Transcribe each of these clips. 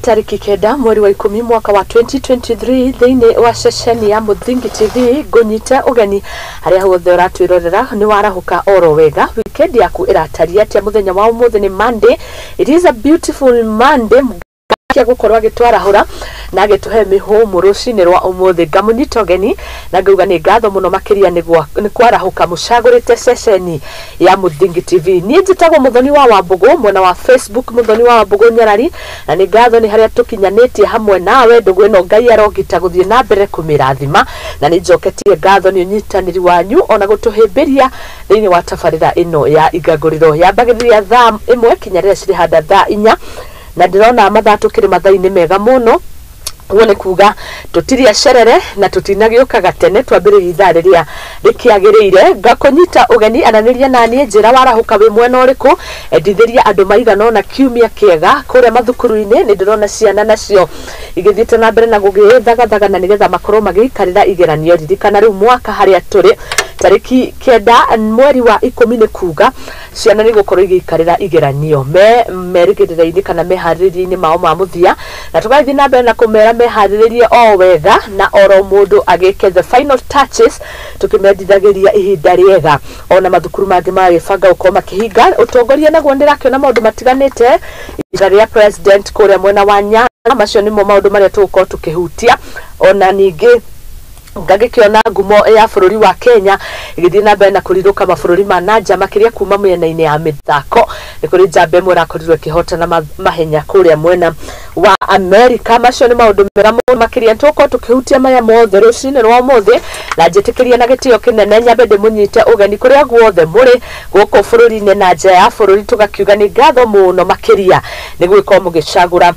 Tarĩki 9 mweri wa 10 mwaka wa 2023 thĩinĩ wa ceceni ya Mũthingi TV. Ngũnyite ũgeni harĩa hothe ũratwĩrorera, nĩ warahũka oro wega. Weekend yaku ĩrataria atĩa? Mũthenya wa ũmũthĩ nĩ Monday. It is a beautiful Monday kia gũkorwo agĩtwarahũra na agĩtũhe mĩhũmũ rũcinĩ rwa ũmũthĩ. Ngamũnyita ũgeni na ngauga nĩ ngatho mũno makĩria nĩ kwarahũka mũcagũrĩte ceceni ya Mũthingi TV. Niĩ njĩtagwo Mũthoni wa Wambũgũ, mwena wa Facebook Mũthoni wa Wambũgũ Nyarari, na nĩ ngatho nĩ harĩa tũkinyanĩtie hamwe nawe. Ndũgũ ĩno Ngai arongita gũthiĩ na mbere kũmĩrathima, na nĩ njoketie ngatho nĩ ũnyitanĩri wanyu ona gũtũhĩmbĩria thĩinĩ wa tabarĩra ĩno ya Ingangũrĩro. Yambagĩrĩria thaa 1 kinya rĩrĩa cirĩhanda thaa 4, na ndĩrona mathaa tũkĩrĩ mathaa-inĩ mega mũno. Ũguo nĩ kuga tũtirĩ acerere na tũtinagĩũkaga tene, twambĩrĩria ithaa rĩrĩa rĩkĩagĩrĩire. Ngakũnyita ũgeni, aranĩria naniĩ, njĩra warahũka wĩ mwena ũrĩkũ, endithĩria andũ maigana ũna kiumia kĩega. Kũrĩa mathukuru-inĩ nĩ ndĩrona ciana nacio igĩthiĩte na mbere na gũgĩthagathaga na nĩgetha makorwo magĩikarĩra igeranio. Ririkana rĩu mwaka harĩa tũrĩ tarĩki 9 mweri wa 10 nĩ kuga ciana nĩ gũkorwo igĩikarĩra igeranio me merĩgĩrĩra-inĩ kana meharĩrĩria-inĩ mao ma mũthia, na tũgathiĩ na mbere na kũmera meharĩrĩrie o wega na oro mũndũ agĩke the final touches, tũkĩmendithagĩria ihinda rĩega. Ona mathukuru mangĩ magĩbanga gũkorwo makĩhinga. Ũtongoria naguo ndĩrakĩona maũndũ matiganĩte, ihinda rĩa president kũrĩa mwena wa Nyanza. Macio nĩmo maũndũ marĩa tũgũkorwo tũkĩhutia. Ona ningĩ ngagĩkĩona ngumo ya bũrũri wa Kenya ĩgĩthiĩ na mbere na kũrirũka mabũrũri ma nanja, makĩria kuma mĩena-inĩ ya mĩthako. Nĩ kũrĩ njamba ĩmwe ĩrakorirwo ĩkĩhotana mahenya kũrĩa mwena wa Amerika. Macio nĩ maũndũ mega mũno makĩria, tũgũkorwo tũkĩhutia maya mothe rũcinĩ rwa ũmũthĩ, na njĩtĩkĩria na gĩtĩo kĩnene nyambe ndĩmũnyite ũgeni kũrĩa guothe mũrĩ gũkũ bũrũri-inĩ na nja ya bũrũri. Tũgakiuga nĩ ngatho mũno makĩria nĩ gũgĩkorwo mũgĩcagũra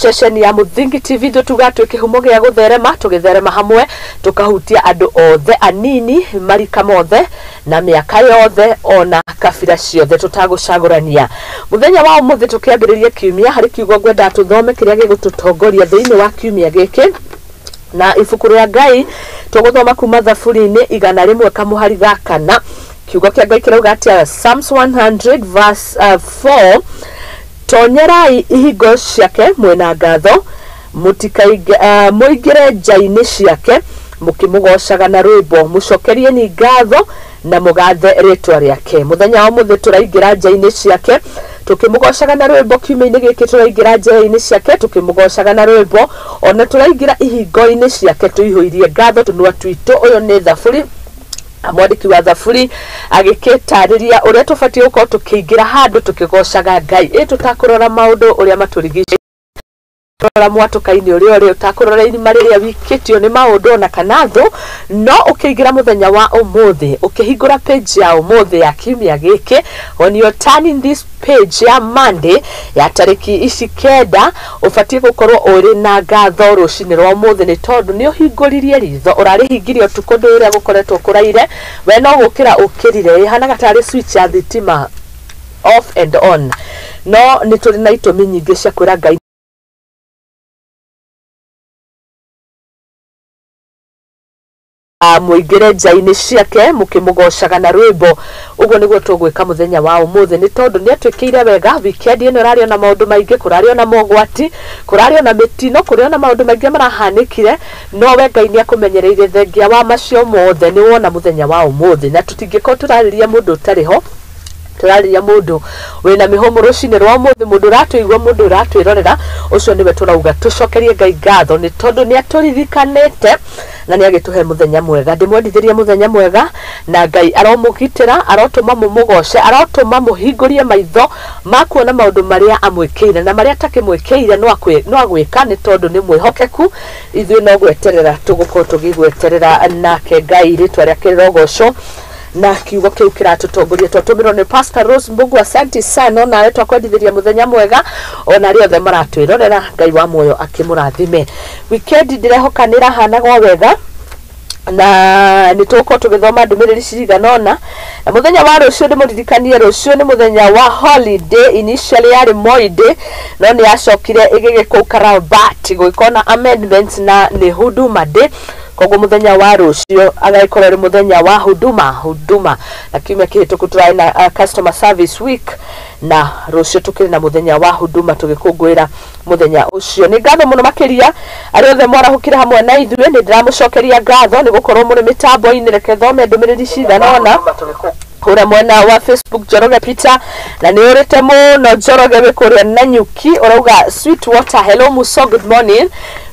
ceceni ya Mũthingi TV. Ithuĩ tugaga twĩ kĩhumo gĩa gũtherema, tũgĩtherema hamwe tũkahutia andũ othe, anini, marika mothe na mĩaka yothe, ona kabira ciothe, tũtagũcagũrania. Mũthenya wa ũmũthĩ tũkĩambĩrĩria kiumia, harĩ kiugo ngwendaga tũthome kĩrĩa gĩgũtũtongoria thĩinĩ wa kiumia gĩkĩ, na ibuku rĩa Ngai tũgũthoma kuma Thaburi-inĩ 100 kamũhari ga 4. Kiugo kĩa Ngai kĩrauga atĩa? Psalms 100 verse 4: tonyerai ihingo ciake mwĩna ngatho, mũingĩre nja-inĩ ciake mũkĩmũgocaga na rwĩmbo, mũcokerieni ngatho na mũgathe rĩtwa rĩake. Mũthenya wa ũmũthĩ tũraingĩra nja-inĩ ciake tũkĩmũgocaga na rwĩmbo. Kiumia-inĩ gĩkĩ tũraingĩra nja-inĩ ciake tũkĩmũgocaga na rwĩmbo, ona tũraingĩra ihingo-inĩ ciake tũihũirie ngatho tũnua twitũ. Ũyũ nĩ Thaburi, mwandĩki wa Thaburi agĩkĩtarĩria ũrĩa tũbatiĩ gũkorwo tũkĩingĩra handũ tũkĩgocaga Ngai, ĩ tũtakũrora maũndũ ũrĩa matũrigicĩirie, rora mwatũka-inĩ ũrĩa ũrĩ, ũtakũrora irima rĩrĩa wikĩtio nĩ maũndũ ona kana thũ. No ũkĩingĩra mũthenya wa ũmũthĩ, ũkĩhingũra page ya ũmũthĩ ya kiumia gĩkĩ, when you're turning this page ya Monday ya tarĩki ici 9, ũbatiĩ gũkorwo ũrĩ na ngatho rũcinĩ rwa ũmũthĩ, nĩ tondũ nĩ ũhingũririe ritho. Ũrarĩhingirie ũtukũ, ndũĩ ũrĩa gũkoretwo kũraire, we no gũkĩra ũkĩrire, ĩhanaga tarĩ switch ya thitima, off and on. No nĩ tũrĩ na itũmi nyingĩ cia kwĩra Ngai mũingĩre nja-inĩ ciake mũkĩmũgocaga na rwĩmbo. Ũguo nĩguo tũgwĩka mũthenya wa ũmũthĩ, nĩ tondũ nĩ atwĩkĩire wega. Weekend ĩno ĩrarĩ ona maũndũ maingĩ, kũrarĩ ona mogwati, kũrarĩ ona mĩtino, kũrĩ ona maũndũ maingĩ marahanĩkire, no we Ngai nĩ akũmenyereire. Thengia wa macio mothe nĩ wona mũthenya wa ũmũthĩ, na tũtingĩkorwo tũrarĩria mũndũ ũtarĩ ho, tũrarĩria mũndũ wĩna mĩhũmũ rũcinĩ rwa ũmũthĩ, mũndũ ũratũigua, mũndũ ũratwĩrorera. Ũcio nĩwe tũrauga tũcokerie Ngai ngatho, nĩ tondũ nĩ atũririkanĩte na nĩ agĩtũhe mũthenya mwega. Ndĩmwendithĩrie mũthenya mwega, na Ngai aromũgitĩra, arotũma mũmũgoce, arotũma mũhingũrie maitho ma kuona maũndũ marĩa amwĩkĩire na marĩa atakĩmwĩkĩire no agwĩka, nĩ tondũ nĩ mwĩhokeku. Ithuĩ no gweterera tũgũkorwo tũgĩgweterera nake Ngai, rĩtwa rĩake rĩrogocwo. Na kiugo kĩu kĩratũtongoria twatũmĩrwo nĩ Pastor Rose Mbũgũ, asante sana. Nawe twakwendithĩria mũthenya mwega, ona arĩa othe maratwĩrorera, Ngai wa muoyo akĩmũrathime. Weekend ndĩrehoka nĩ ĩrahanaga o wega, na nĩ tũgũkorwo tũgĩthoma ndũmĩrĩri cigana ũna. Na mũthenya wa rũciũ, ndĩmũririkanie, rũciũ nĩ mũthenya wa holiday. Initially yarĩ Moi Day, no nĩ yacokire ĩgĩgĩkwo karabati, gũgĩkorwo na amendments na nĩ Huduma Day. Koguo muthenya wa rucio agaikorwo ari muthenya wa huduma huduma, na kiumia kihituku turari na customer service week, na rucio tukiri na muthenya wa huduma tugikungwira muthenya ucio. Ni ngatho muno makiria aria othe mwarahukire hamwe na ithuĩ, nĩ ndĩramũcokeria ngatho nĩ gũkorwo mũrĩ mĩtambo-inĩ. Reke thome ndũmĩrĩri cigana ũna kũrĩa mwena wa Facebook. Njoroge Peter, na nĩ ũrĩte mũno Njoroge, wĩ kũrĩa Nanyuki, ũrauga sweet water, hello Muso, good morning.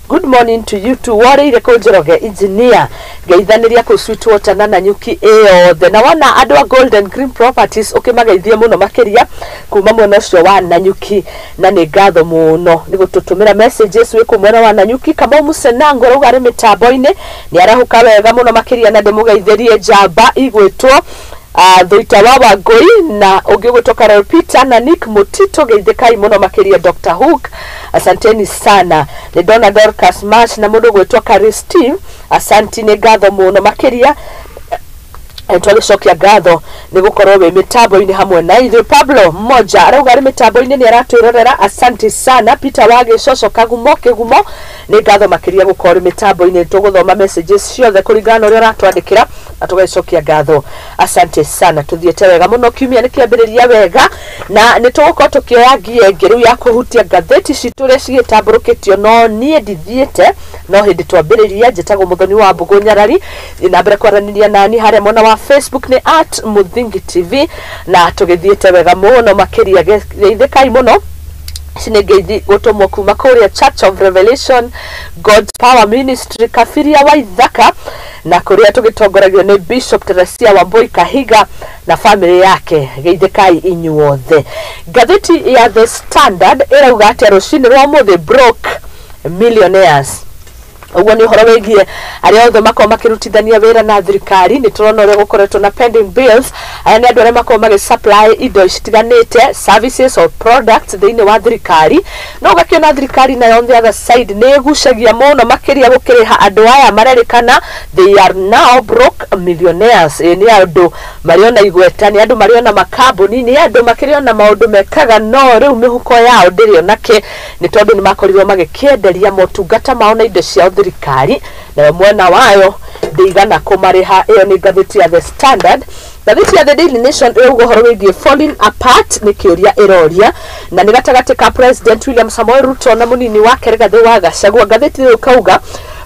Good morning to you too. Warĩire kũ Njoroge engineer? Ngeithanĩria kũ sweet water na Nanyuki ĩyothe, na wona andũ a Golden Green Properties ũkĩmageithie mũno makĩria kuma mwena ũcio wa Nanyuki, na nĩ ngatho mũno nĩ gũtũtũmĩra messages wĩ kũ mwena wa Nanyuki. Kamau Musenango arauga arĩ mĩtambo-inĩ, nĩ arahũka wega mũno makĩria, na ndĩmũgeithĩrie njamba igwĩtwo Thuita wa Wangui na ũngĩ ũgwĩtwo Carol Peter na Nick Mutito, geithĩkai mũno makĩria. Dr Hook, asanteni sana. Nĩ ndona Dorcas Marsh na mũndũ ũgwĩtwo Christine, asanti, nĩ ngatho mũno makĩria. Twagĩcokia ngatho nĩ gũkorwo wĩ mĩtambo-inĩ hamwe na ithuĩ. Pablo mmoja arauga arĩ mĩtambo-inĩ, nĩ aratwĩrorera, asante sana. Peter wa Gĩcoco Kagumo Kĩgumo, nĩ ngatho makĩria gũkorwo ũrĩ mĩtambo-inĩ. Tũgũthoma messages ciothe kũringana na ũrĩa ũratwandĩkĩra na tũgagĩcokia ngatho, asante sana. Tũthiĩte wega mũno, kiumia nĩ kĩambĩrĩria wega, na nĩ tũgũkorwo tũkĩoya ngia ĩngĩ rĩu ya kũhutia ngathĩti citũ ũrĩa cigĩtambũrũkĩtio, no niĩ ndithiĩte no hĩndĩ twambĩrĩria. Njĩtagwo Mũthoni wa Mbũgũ Nyarari, na mbere kwaranĩria nani harĩa mwena wa Facebook nĩ @MuthingiTV, na tũgĩthiĩte wega mũno makĩria. Geithĩkai mũno. Ici nĩ ngeithi gũtũmwo kuma kũrĩa Church of Revelation God's Power Ministry, Kabiria wa Ithaka, na kũrĩa tũgĩtongoragio nĩ Bishop Teresia Wambui Kahiga na famĩlĩ yake. Geithĩkai inyuothe. Ngathĩti ya The Standard ĩrauga atĩa rũcinĩ rwa ũmũthĩ? Broke millionaires, ũguo nĩ ũhoro wĩgiĩ arĩa othe makorwo makĩrutithania wĩra na thirikari. Nĩ tũrona ũrĩa gũkoretwo na pending bills. Aya nĩ andũ arĩa makorwo magĩ supply indo citiganĩte, services or products thĩinĩ wa thirikari, no ũgakĩona thirikari nayo on the other side nĩ ĩgucagia mũno makĩria gũkĩrĩha andũ aya marerĩkana they are now broke millionaires. Ĩ nĩ andũ marĩ ona igweta, nĩ andũ marĩ ona makambuni, nĩ andũ makĩrĩ ona maũndũ mekaga, no rĩu mĩhuko yao ndĩrĩ ona kĩ, nĩ tondũ nĩ makorirwo magĩkĩenderia motungata mao na indo ciao thirikari, nayo mwena wayo ndĩigana kũmarĩha. Ĩyo nĩ ngathĩti ya The Standard. Ngathĩti ya The Daily Nation ĩrauga ũhoro wĩgiĩ falling apart, nĩ kĩũria ĩroria, na nĩ gatagatĩ ka President William Samoei Ruto na mũnini wake Rigathĩ wa Gachagua. Ngathĩti ĩyo ĩkauga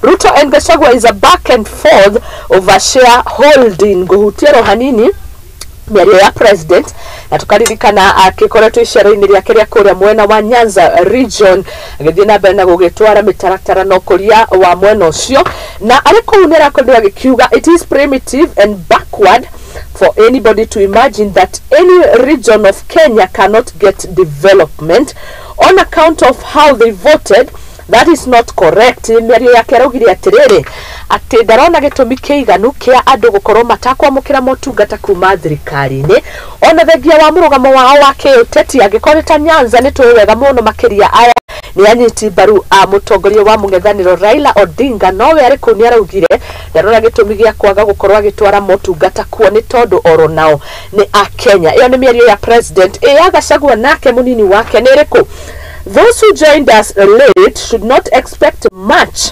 Ruto and Gachagua is a back and forth over shareholding. Ngũhutia ro hanini mĩario ya president, na tukaririkana akĩkoretwo icero-inĩ rĩake rĩa kũrĩa mwena wa Nyanza region, agĩthiĩ na mbere na gũgĩtwara mĩtaratara na ũkũria wa mwena ũcio, na arĩ kũu nĩ arakorirwo agĩkiuga it is primitive and backward for anybody to imagine that any region of Kenya cannot get development on account of how they voted. That is not correct. Mĩario yake araugire atĩrĩrĩ, atĩ ndarona gĩtũmi kĩiganu kĩa andũ gũkorwo matakwamũkĩra motungata kuma thirikari-inĩ, ona thengia wa mũrũgamo wao wa kĩũteti. Angĩkorwo nĩ ta Nyanza, nĩ tũĩ wega mũno makĩria aya nĩ anyiti mbaru a mũtongoria wa mũng'ethanĩro Raila Odinga, nowe arĩ kũu nĩ araugire ndarona gĩtũmi gĩa kwaga gũkorwo agĩtwara motungata kuo, nĩ tondũ oro nao nĩ a Kenya. Ĩyo nĩ mĩario ya president. Ĩ ya Gachagua nake mũnini wake nĩ ĩrĩkũ? Those who joined us late should not expect much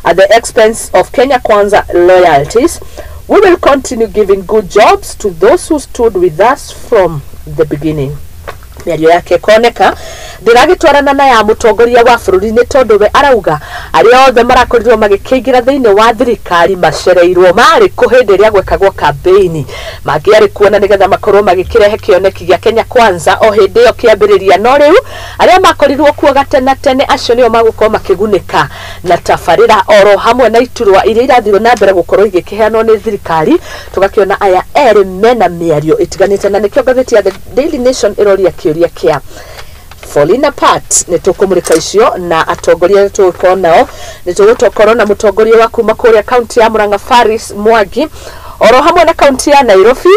at the expense of Kenya Kwanza loyalties. We will continue giving good jobs to those who stood with us from the beginning. Mĩario yake ĩkoneka ndĩragĩtwarana na ya mũtongoria wa bũrũri, nĩ tondũ we arauga arĩa othe marakorirwo magĩkĩingĩra thĩinĩ wa thirikari macereirwo marĩ kũ hĩndĩ ĩrĩa gwekagwo kambĩini, mangĩarĩ kuona nĩgetha makorwo magĩkĩrehe kĩoneki gĩa Kenya Kwanza o hĩndĩ ĩyo kĩambĩrĩria, no rĩu arĩa makorirwo kuo gatene tene acio nĩo magũkorwo makĩgunĩka na tabarĩra oro hamwe na iturwa iria irathirwo na mbere gũkorwo igĩkĩheanwo nĩ thirikari. Tũgakĩona aya erĩ mena mĩario ĩtiganĩte, na nĩkĩo ngathĩti ya The Daily Nation ĩroria kĩũria kĩa falling apart. Nĩ tũkũmũrĩka icio na atongoria arĩa tũgũkorwo nao. Nĩ tũgũkorwo na mũtongoria wa kuma kũrĩa kaunti ya Murang'a Faris Mwangi, oro hamwe na kaunti ya Nairobi.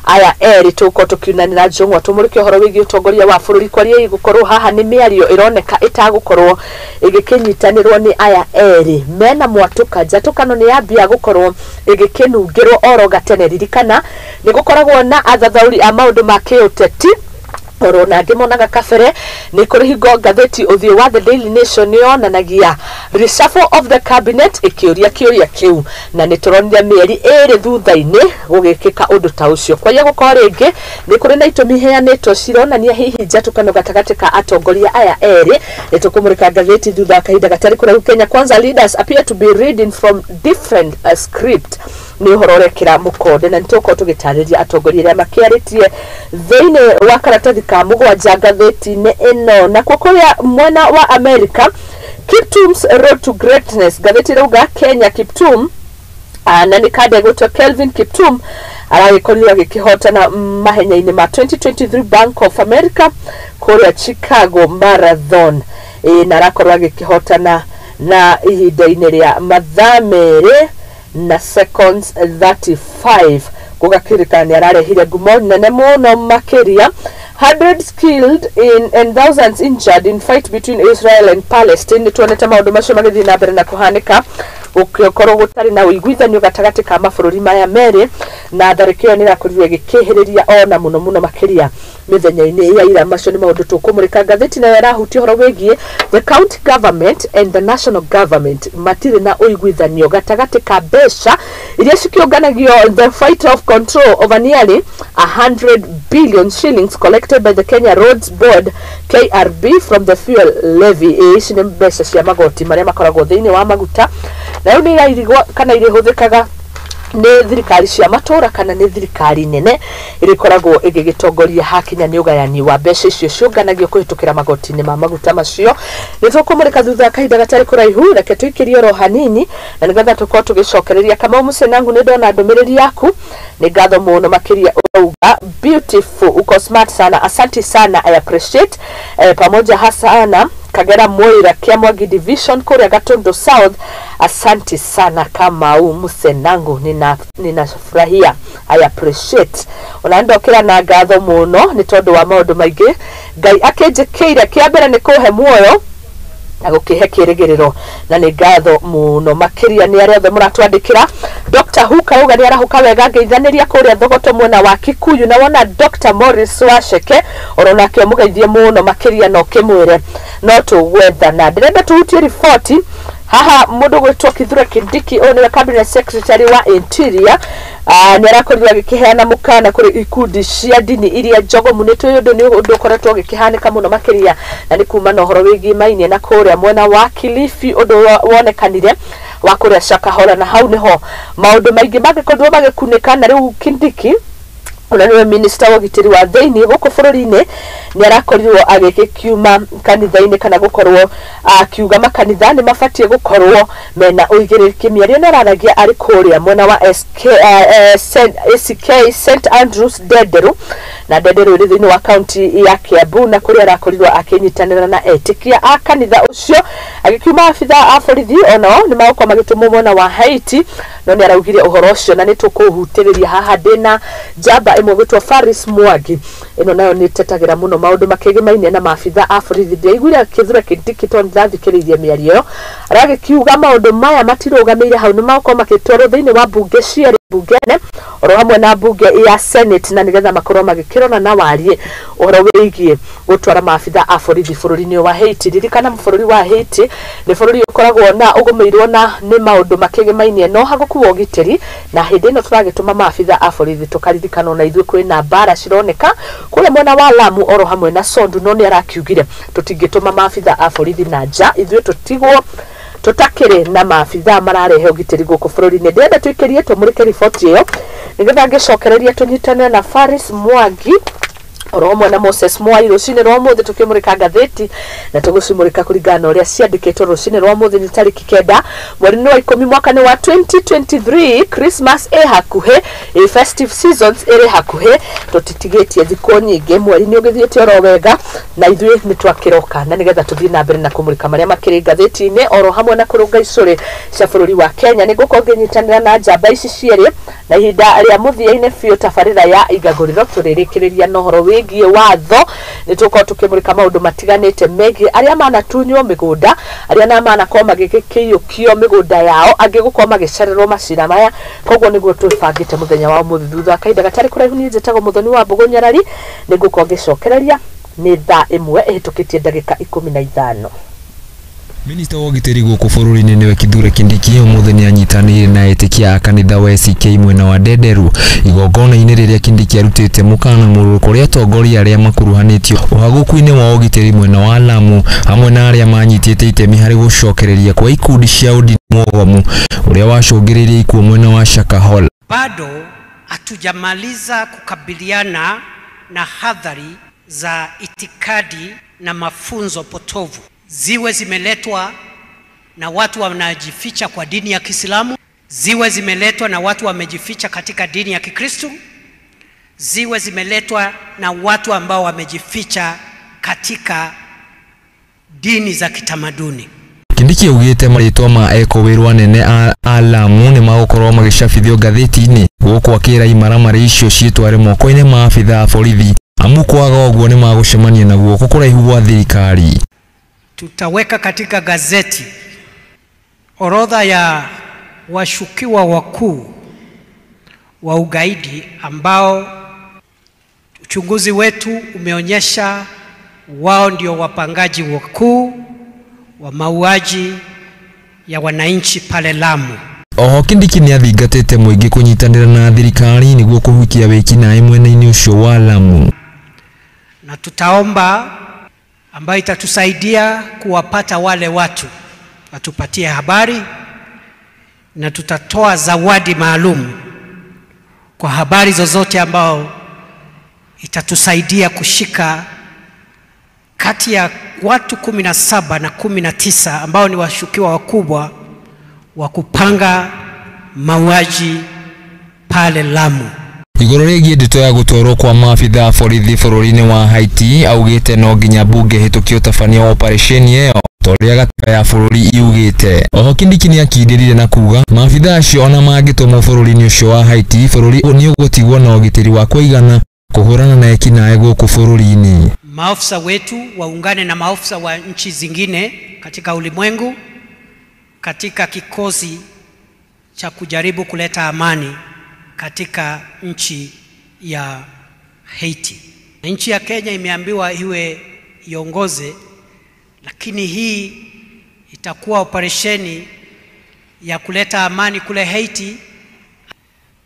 Aya erĩ tũgũkorwo tũkiunanĩra njũng'wa, tũmũrĩke ũhoro wĩgiĩ ũtongoria wa bũrũri. Kwaria igũkorwo haha nĩ mĩario ĩroneka ĩtagũkorwo ĩgĩkĩnyitanĩrwo nĩ aya erĩ mena mwatũka. Njatũkano nĩ yambia gũkorwo ĩgĩkĩnungĩrwo oro gatene. Ririkana nĩ gũkoragwo na athathaũri a maũndũ ma kĩũteti Oro nangĩ monaga kabere nĩ kũrĩ hingo ngathĩti ũthiũ wa The Daily Nation nĩ yonanagia reshuffle of the cabinet ĩkĩũria kĩũria kĩu, na nĩ tũronire mĩeri 2 thutha-inĩ gũgĩkĩka ũndũ ta ũcio. Kwaya gũkorwo rĩngĩ nĩ kũrĩ na itũmi iheanĩtwo cironania hihi njatũkano gatagatĩ ka atongoria aya erĩ. Nĩ tũkũmũrĩka ngathĩti thutha wa kahinda gatarĩ kũraihu. Kenya Kwanza leaders appear to be reading from different script, nĩ ũhoro ũrekĩra mũkonde, na nĩ tũgũkorwo tũgĩtarĩria atongoria arĩa makĩarĩtie thĩinĩ wa karatathi ka 7 ngathĩti-inĩ ĩno. Nakuo kũrĩa mwena wa America, Kiptum's Road to Greatness, ngathĩti ĩrauga Kenya Kiptum, na nĩ kanda ĩgwĩtwo Kelvin Kiptum aragĩkorirwo agĩkĩhotana mahenya-inĩ ma 2023 Bank of America kũrĩa Chicago Marathon, na arakorwo agĩkĩhotana na ihinda-inĩ rĩa mathaa 2 na seconds 35. Gũgakĩrĩkana nĩ ararehire ngumo nene mũno makĩria. Hundreds killed in and thousands injured in fight between Israel and Palestine. Nĩ tuonete maũndũ macio magĩthiĩ na mbere na kũhanĩka, gũgĩkorwo gũtarĩ na ũiguithanio gatagatĩ ka mabũrũri maya merĩ, na tharĩkĩro ĩyo nĩ ĩrakorirwo ĩgĩkĩhĩrĩria ona mũno mũno makĩria mĩthenya-inĩ ya ira. Macio nĩ maũndũ tũkũmũrĩka. Ngathĩti nayo ĩrahutia ũhoro wĩgiĩ the county government and the national government matirĩ na ũiguithanio gatagatĩ ka mbeca iria cikĩũnganagio, the fight of control over nearly 100 billion shillings collected by the Kenya Roads Board KRB from the fuel levy. Ici nĩ mbeca cia magoti marĩa makoragwo thĩinĩ wa maguta, na rĩu nĩ irairigwo kana irĩhũthĩkaga nĩ thirikari cia matũra kana nĩ thirikari nene ĩrĩkoragwo ĩgĩgĩtongoria hakinya nĩ ũgayani wa mbeca icio ciũnganagio kũhĩtũkĩra magoti-inĩ ma maguta macio. Nĩ tũkũmũrĩka thutha wa kahinda gatarĩ kũraihu. Reke tũikĩrie oro hanini na nĩgetha tũkorwo tũgĩcokereria. Kamau Mũcenangu, nĩ ndona ndũmĩrĩri yaku, nĩ ngatho mũno makĩria. Ũrauga beautiful, uko smart sana, asante sana, I appreciate. Pamoja hasana Kagera Moira Kiamwagi Division kũrĩa Gatundu South, asante sana Kamau Musenangu, ninafurahia, I appreciate. Ona ndokĩra na ngatho mũno nĩ tondũ wa maũndũ maingĩ Ngai akĩnjĩkĩire. Kĩa mbere nĩ kũhe muoyo na gũkĩhe kĩrĩgĩrĩro, na nĩ ngatho mũno makĩria nĩ arĩa othe mũratwandĩkĩra. Dr. Huka auga nĩ arahũka wega, ngeithanĩria kũrĩa Thogoto mwena wa Kikuyu. Na wona Dr. Morris Wacheke oro nake ũmũgeithie mũno makĩria na ũkĩmwĩre no tũgwethana. Ndĩrenda tũhutie riboti haha. Mũndũ gwĩtwo Kithure Kindiki, ũyũ nĩwe cabinet secretary wa interior, nĩ arakorirwo agĩkĩheana mũkana kũrĩ ikundi cia ndini iria njogomu. Nĩ tũĩ ũndũ nĩ ũndũ ũkoretwo ũgĩkĩhanĩka mũno makĩria, na nĩ kuma na ũhoro wĩgiĩ mainie na kũrĩa mwena wa Kilifi, ũndũ wonekanire wa kũrĩa Shakahola, na hau nĩho maũndũ maingĩ mangĩkorirwo magĩkunĩka. Na rĩu Kindiki, ũrĩa nĩwe minista wa ũgitĩri wa thĩinĩ gũkũ bũrũri-inĩ, nĩ arakorirwo agĩgĩkiuma kanitha-inĩ kana gũkorwo akiuga makanitha nĩ mabatiĩ gũkorwo mena ũigĩrĩrĩki. Mĩario nĩ araragia arĩ kũrĩa mwena wa SK, ACK St Andrews Ndenderu, na Ndenderu ĩrĩ thĩinĩ wa kaunti ya Kiambu, na kũrĩa arakorirwo akĩnyitanĩra na etĩkia a kanitha ũcio, agĩkiuma abitha a borithi onao nĩ magũkorwo magĩtũmwo mwena wa Haiti. No nĩ araugire ũhoro ũcio na nĩ tũkũhutĩrĩria haha. Ndĩna njamba ĩmwe gwĩtwo Faris Mwangi, ĩno nayo nĩ tetagĩra mũno maũndũ makĩgĩmainie na maabitha a borithi. Ndiaiguire Kithure Kindiki tondũ ndathikĩrĩirie mĩario ĩyo. Aragĩkiuga maũndũ maya matirũgamĩire hau, nĩ magũkorwo magĩtwarwo thĩinĩ wa mbunge cierĩ, mbunge nene oro hamwe na mbunge ya Senate, na nĩgetha makorwo magĩkĩrora na warie ũhoro wĩgiĩ gũtwara maabitha a borithi bũrũri-inĩ wa Haiti. Ririkana bũrũri wa Haiti nĩ bũrũri ũkoragwo na ũgũmĩirwo na nĩ maũndũ makĩgĩmainie no hagũkuwa ũgitĩri, na hĩndĩ ĩno tũragĩtũma maabitha a borithi tũkaririkana ona ithuĩ kwĩna mbara cironeka kũrĩa mwena wa Lamu oro hamwe na Sondu. No nĩ arakiugire tũtingĩtũma maabitha a borithi na nja ithuĩ tũtigwo tũtakĩrĩ na maabitha mararehe ũgitĩri gũkũ bũrũri-inĩ. Ndĩrenda tũikĩrie tũmũrĩke riboti ĩyo nĩgetha ngĩcokereria tũnyitane na Faris Mwangi oro hamwe na Moses Mwai rũcinĩ rwa ũmũthĩ, tũkĩmũrĩka ngathĩti na tũgũcimũrĩka kũringana na ũrĩa ciandĩkĩtwo rũcinĩ rwa ũmũthĩ. Nĩ tarĩki 9 mweri-inĩ wa 10 mwaka-inĩ wa 2023. Christmas ĩ hakuhĩ, ĩ festive seasons ĩrĩ hakuhĩ, tũtitigĩtie thikũ nyingĩ, mweri nĩ ũgĩthiĩte oro wega na ithuĩ nĩ twakĩroka na nĩgetha tũthiĩ na mbere na kũmũrĩka marĩa makĩrĩ ngathĩti-inĩ oro hamwe na kũrũnga icũrĩ cia bũrũri wa Kenya. Nĩ ngũkorwo ngĩnyitanĩra na njamba ici cierĩ. Na ihinda rĩa mũthia-inĩ biũ tabarĩra ya igagũrĩro tũrĩrĩkĩrĩria na ũhoro wĩgiĩ watho. Nĩ tũgũkorwo tũkĩmũrĩka maũndũ matiganĩte megiĩ arĩa manatunywo mĩgũnda, arĩa na manakorwo magĩkĩiyũkio mĩgũnda yao, angĩ gũkorwo magĩcererwo macira maya. Koguo nĩguo twĩbangĩte mũthenya wa ũmũthĩ. Thutha wa kahinda gatarĩ kũraihu, niĩ njĩtagwo Mũthoni wa Mbũgũ Nyarari, nĩ ngũkorwo ngĩcokereria nĩ thaa 1 ĩhĩtũkĩtie ndagĩka 15. Minista wa ũgitĩri gũkũ bũrũri-inĩ nĩwe Kithure Kindiki ũmũthĩ nĩ anyitanĩire na etĩkia a kanitha wa ACK mwena wa Ndenderu igongona-inĩ rĩrĩa Kindiki arutĩte mũkana mũrũrũ kũrĩ atongoria arĩa makuruhanĩtio ũhagũku-inĩ wa ũgitĩri mwena wa Lamu hamwe na arĩa manyitĩte itemi harĩ gũcokereria kwa ikundi cia ũndini mwogomu ũrĩa wacũngĩrĩirie ikuũ mwena wa Shakahola. Bado hatujamaliza kukabiliana na hadhari za itikadi na mafunzo potovu, ziwe zimeletwa na watu wanajificha kwa dini ya Kiislamu, ziwe zimeletwa na watu wamejificha katika dini ya Kikristo, ziwe zimeletwa na watu ambao wamejificha katika dini za kitamaduni. Kindiki augĩte marĩtwa ma ekũĩrwo anene a Lamu nĩ magũkorwo magĩcabithio ngathĩti-inĩ gũkũ akĩra imaramari icio ciĩtware moko-inĩ ma abithaa a borithi amu kwaga ũguo nĩ magũcemania na guoko kũraihu gwa thirikari. Tutaweka katika gazeti orodha ya washukiwa wakuu wa ugaidi ambao uchunguzi wetu umeonyesha wao ndio wapangaji wakuu wa mauaji ya wananchi pale Lamu. Oho Kindiki nĩ athingatĩte mũingĩ kũnyitanĩra na thirikari nĩguo kũhukia wĩkinaĩ mwena-inĩ ũcio wa Lamu. Na tutaomba ambayo itatusaidia kuwapata wale watu watupatie habari, na tutatoa zawadi maalum kwa habari zozote ambao itatusaidia kushika kati ya watu 17 na 19 ambao ni washukiwa wakubwa wa kupanga mauaji pale Lamu. Igũrũ rĩgiĩ ndeto ya gũtwarwo kwa maabithaa a borithi bũrũri-inĩ wa Haiti augĩte no nginya bunge ĩhĩtũkie ũtabania wa operesheni ĩyo ta ũrĩa gatiba ya bũrũri yugĩte. Oho Kindiki nĩakindĩrire na kuga maabithaa acio ona mangĩtũmwo bũrũri-inĩ ũcio wa Haiti, bũrũri nĩũgũtigwo na ũgitĩri wa kũigana kũhũrana na ekinaĩ gũkũ bũrũri-inĩ. Maafisa wetu waungane na maafisa wa nchi zingine katika ulimwengu katika kikosi cha kujaribu kuleta amani katika nchi ya Haiti. Nchi ya Kenya imeambiwa iwe iongoze, lakini hii itakuwa operesheni ya kuleta amani kule Haiti.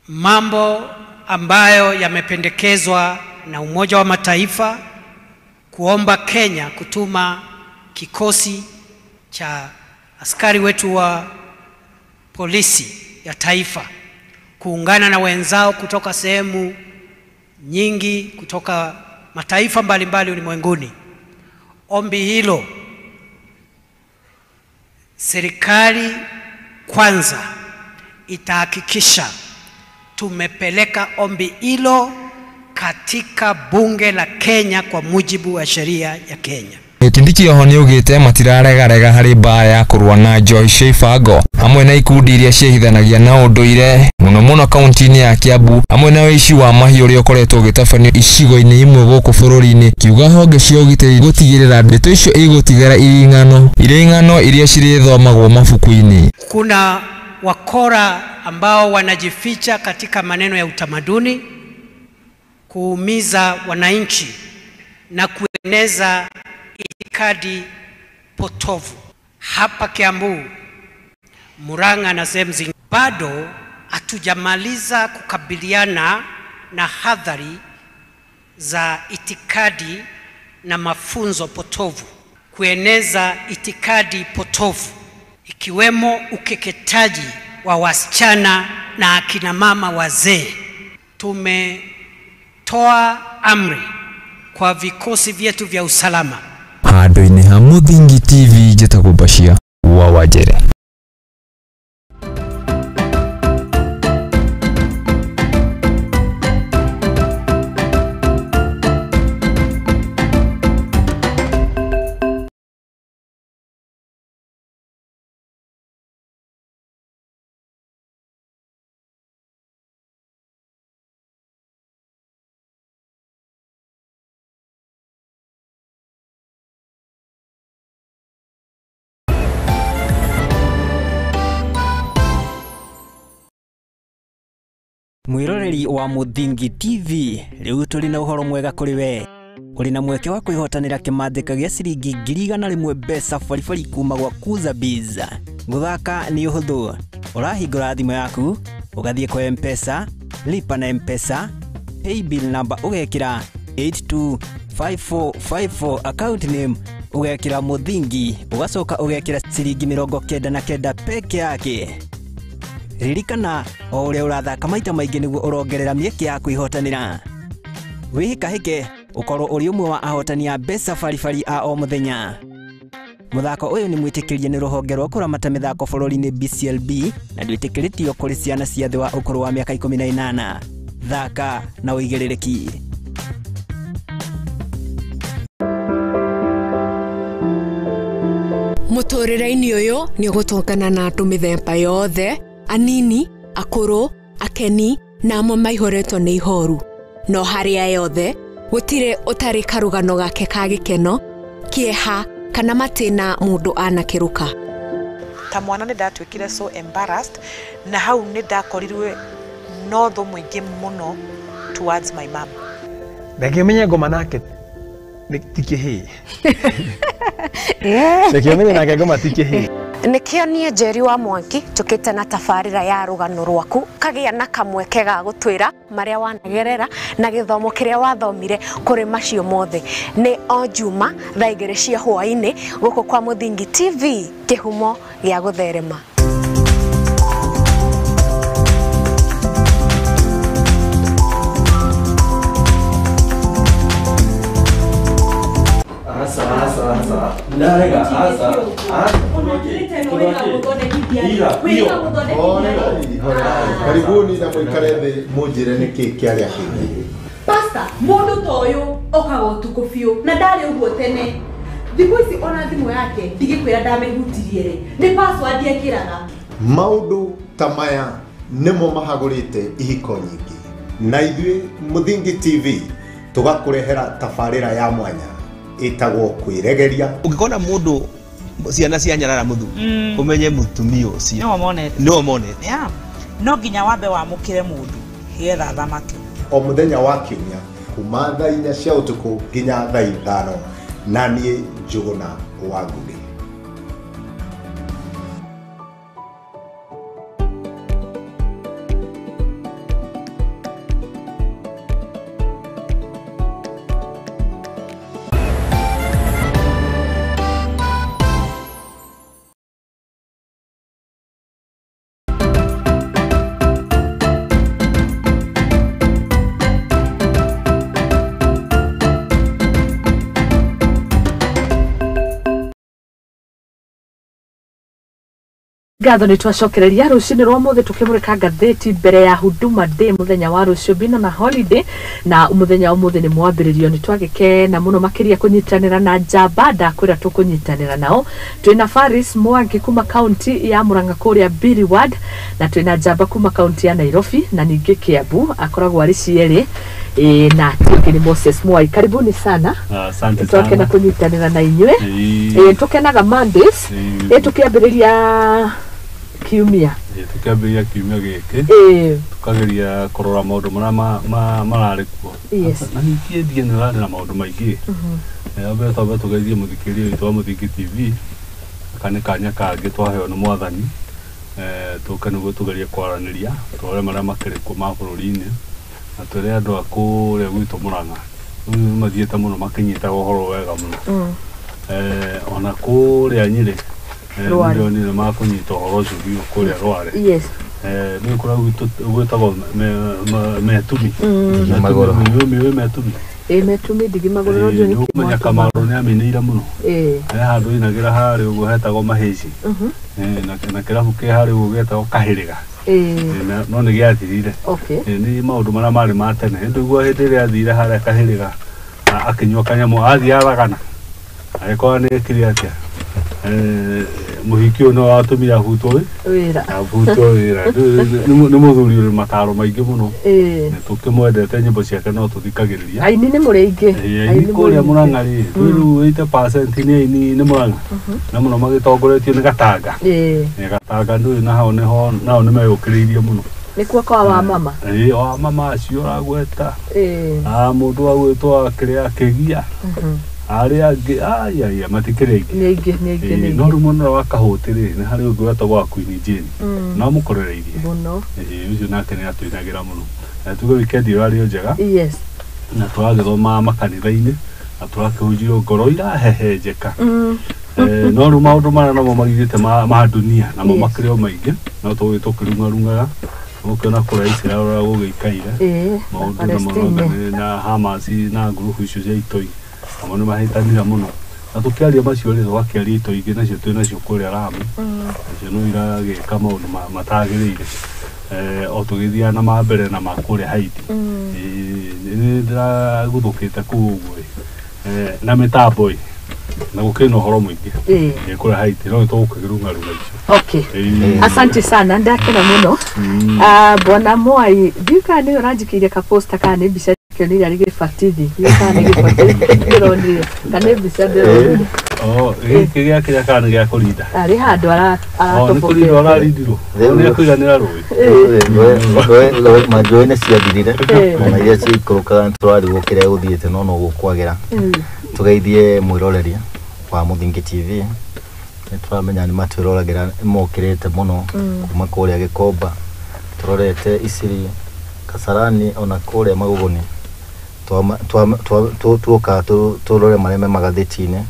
Mambo ambayo yamependekezwa na Umoja wa Mataifa kuomba Kenya kutuma kikosi cha askari wetu wa polisi ya taifa kuungana na wenzao kutoka sehemu nyingi, kutoka mataifa mbalimbali ulimwenguni. Ombi hilo serikali kwanza itahakikisha tumepeleka ombi hilo katika bunge la Kenya kwa mujibu wa sheria ya Kenya. Kindiki oho nĩaugĩte matiraregarega harĩ mbara ya kũrũa na njohi cia ibango hamwe na ikundi iria ciĩhithanagia na ũndũire mũno mũno kaunti-inĩ ya Kiambu hamwe na ũici wa mahiũ ũrĩa ũkoretwo ũgĩtabanio icigo-inĩ imwe gũkũ bũrũri-inĩ, kiuga honge cia ũgitĩri gũtigĩrĩra ndeto icio igũtigara irĩ ng'ano iria cirĩthomagwo mabuku-inĩ. Kuna wakora ambao wanajificha katika maneno ya utamaduni kuumiza wananchi na kueneza itikadi potovu. Hapa Kiambu, Murang'a na sehemu zingine bado hatujamaliza kukabiliana na hadhari za itikadi na mafunzo potovu, kueneza itikadi potovu ikiwemo ukeketaji wa wasichana na akina mama wazee. Tumetoa amri kwa vikosi vyetu vya usalama. Handũ-inĩ ha Mũthingi TV njĩtagwo Bashir wa Wanjere. Mwiroreri wa Muthingi TV, riu turi na uhoro mwega kuri we. Uri na mweke wa kwihotanira kimandika gia ciringi 100,000 mbeca baribari kuma gwa Kuza Biz. Guthaka ni uhuthu. Urahingura thimu yaku, ugathie kwa M-Pesa, lipa na M-Pesa, paybill number ugekira 825454, account name ugekira Muthingi, ugacoka ugekira ciringi 99 peke yake. Ririkana o uria urathaka maita maingi niguo urongerera mieke ya kwihotanira. Wihikahike ukorwo uri umwe wa ahotani a mbeca baribari a o muthenya. Muthako uyu ni mwitikirie ni ruhonge rwa kuramata mithako bururi-ini BCLB na ndwitikiritio kuri ciana cia thi wa ukuru wa miaka 18. Thaka na uigiririki. Muturire-ini uyu ni ugutongana na andu mithemba yothe, anini, akuru, akeni na amwe maihuritwo ni ihoru. No haria yothe gutire utari karugano gake ka gikeno, kieha kana matina mundu anakiruka. Ta mwana ni ndatuikire so embarrassed na hau ni ndakorirwe no thu muingi muno towards my mom. Ndakimenye ngoma nake ti kihii. Ndakimenye nake ngoma ti kihii. Nikio nie Njeri wa Mwangi tukite na tabarira ya rugano rwaku kagia na kamweke ga gutwira maria wanagerera na githomo kiria wathomire kuri macio mothe. Ni o Juma thaa 2 cia hwaini guku kwa Muthingi TV, kihumo gia gutherema. Karibuni na mwikare thi munjire niki kiaria kingi. Pastor, mundu ta uyu okaga utuku biu na ndari uguo tene. Thiku ici ona thimu yake ndigikwira ndamihutirie ri ni password ekiraga. Maundu ta maya nimo mahagurite ihiko nyingi, na ithuĩ Muthingi TV tugakurehera tabarĩra ya mwanya itagwo kwiregeria. Ungikona mundu ciana cia nyarara muthu umenye mutumia ucio no monete. Yeah. No nginya wambe wamukire mundu getha thamaki. O muthenya wa kiumia kuma thaa 4 cia utuku nginya thaa 5, na niĩ Njuguna wa Ngũgĩ. Ngatho nĩ twacokereria rũcinĩ rwa ũmũthĩ tũkĩmũrĩka ngathĩti mbere ya Huduma Day mũthenya wa rũciũ bina na holiday, na mũthenya wa ũmũthĩ nĩ mwambĩrĩrio. Nĩ twagĩkena mũno makĩria kũnyitanĩra na njamba ndakwĩra tũkũnyitanĩra nao. Twĩna Faris Mwangi kuma kaunti ya Murang'a kũrĩa Biri Ward, na twĩna njamba kuma kaunti ya Nairobi na ningĩ Kiambu akoragwo arĩ cierĩ, na tiũngĩ nĩ Moses Mwai. Karibuni sana. Asante sana. Twakena kũnyitanĩra na inyuĩ. Tũkenaga Mondays tũkĩambĩrĩria kiumia. Tukiambĩrĩria kiumia gĩkĩ tukageria kũrora maũndũ marĩa mararĩ kuo. Na ningĩ ndiĩ nĩ ũrarĩ na maũndũ maingĩ. Mbere twambe tũgeithie mũthikĩrĩria witũ wa Muthingi TV, aka nĩ kanya kangĩ twaheo nĩ mwathani, tũke nĩguo tũgerie kwaranĩria tũrore marĩa makĩrĩ kuo ma bũrũri-inĩ, na twĩre andũ a kũrĩa gwitũ Murang'a rĩu nĩ mathiĩte mũno makĩnyitaga ũhoro wega mũno. Ona kũrĩa Nyĩrĩ nĩ makunyita ũhoro ũcio biũ kũrĩa Rware. Yes. Nĩ kũrĩa gwĩtagwo Metumi. Nĩ Metumi. Metumi ndigi magũrũ no ndiũĩ nĩkĩ. Nĩ Kamaru nĩ aminĩire mũno. He handũ inagĩra harĩa ũguo hetagwo Mahĩci. Na kĩrabu kĩ harĩa ũguo gĩetagwo Kahĩrĩga. No nĩ gĩathirire. Nĩ maũndũ marĩa marĩ ma tene. Nĩndũigua hĩndĩ ĩrĩa athire harĩa Kahĩrĩga akĩnyua kanyamũ athiĩ aragana agĩkorwo nĩ ekire atĩa. Mũhiki ũyũ no watũmire abutwo wĩra. Abutwo wĩra. Nĩ mũthuri ũrĩ mataro maingĩ mũno. Tũkĩmwendete nyĩmbo ciake no tũthikagĩrĩria. Aini nĩ mũrĩ aingĩ. Aini kũrĩa Murang'a rĩ, rĩu 80% nĩ aini nĩ Murang'a. Na mũno magĩtongoretio nĩ Gatanga. Gatanga ndũĩ na hau nĩho nao nĩ meyũkĩrĩirie mũno. Nĩkuo kwa wa mama. Wa mama acio ũragweta. Mũndũ wa gwĩtwo kĩrĩa kĩgia. Arĩa angĩ aya matikĩrĩ aingĩ. Nĩ aingĩ. No rĩu mwena wa Kahũti rĩ, nĩ harĩ ũngĩ wetagwo wa Queen Jane. No mũkorereirie. Mũno. Ũcio nake nĩ atũinagĩra mũno. Tuge wikendi ĩrarĩ o njega. Yes. Na tũragĩthoma makanitha-inĩ na tũrakĩhunjio ngoro irahehenjeka. No rĩu maũndũ marĩa namo magithĩte ma dunia namo makĩrĩ o maingĩ no tũgĩ tũkĩrungarungaga ũkĩona kũrĩa Israel ũrĩa gũgĩikaire maũndũ na Hamas na ngurubu icio cia itoi namo nĩ mahĩtanire mũno na tũkĩaria macio rĩ tũgakĩaria itoi ingĩ nacio twĩ nacio kũrĩa Lamu nacio no iragĩka maũndũ matagĩrĩire o tũgĩthiaga na mambere na makũrĩa Haiti. Nĩ ndĩraguthũkĩte kũu ũguo na mĩtambo ĩ na gũkĩrĩ na ũhoro mũingĩ kũrĩa Haiti no tũgũkĩrungarunga icio. Okay. Asante sana ndakena mũno. Bwana Mwai ndiũĩ kana nĩwe ũranjikĩire ka poster kana nĩ mbica kĩonire arĩ gĩbatithi. Ndiũĩ kana nĩ gĩbatithi ndĩronire kana nĩ mbica ndĩronire. Gĩkĩ gĩa kĩrĩa kana nĩ gĩa kũrinda. Arĩ handũ aratobokete. Nĩ kũrinda ararindirwo. Nĩ akũiganĩra rũĩ. Manjũĩ nĩ ciathirire ona iria ciikũrũkaga nĩtũrarigwo kĩrĩa gũthiĩte no gũkwagĩra. Tũgeithie mwĩroreria wa Mũthingi TV. Nĩtũramenya nĩ matwĩroragĩra mokĩrĩte mũno kuma kũrĩa Gĩkomba tũrorete Isiri Kasarani ona kũrĩa Magũgũni tuoka tũrore marĩa me magathĩti-inĩ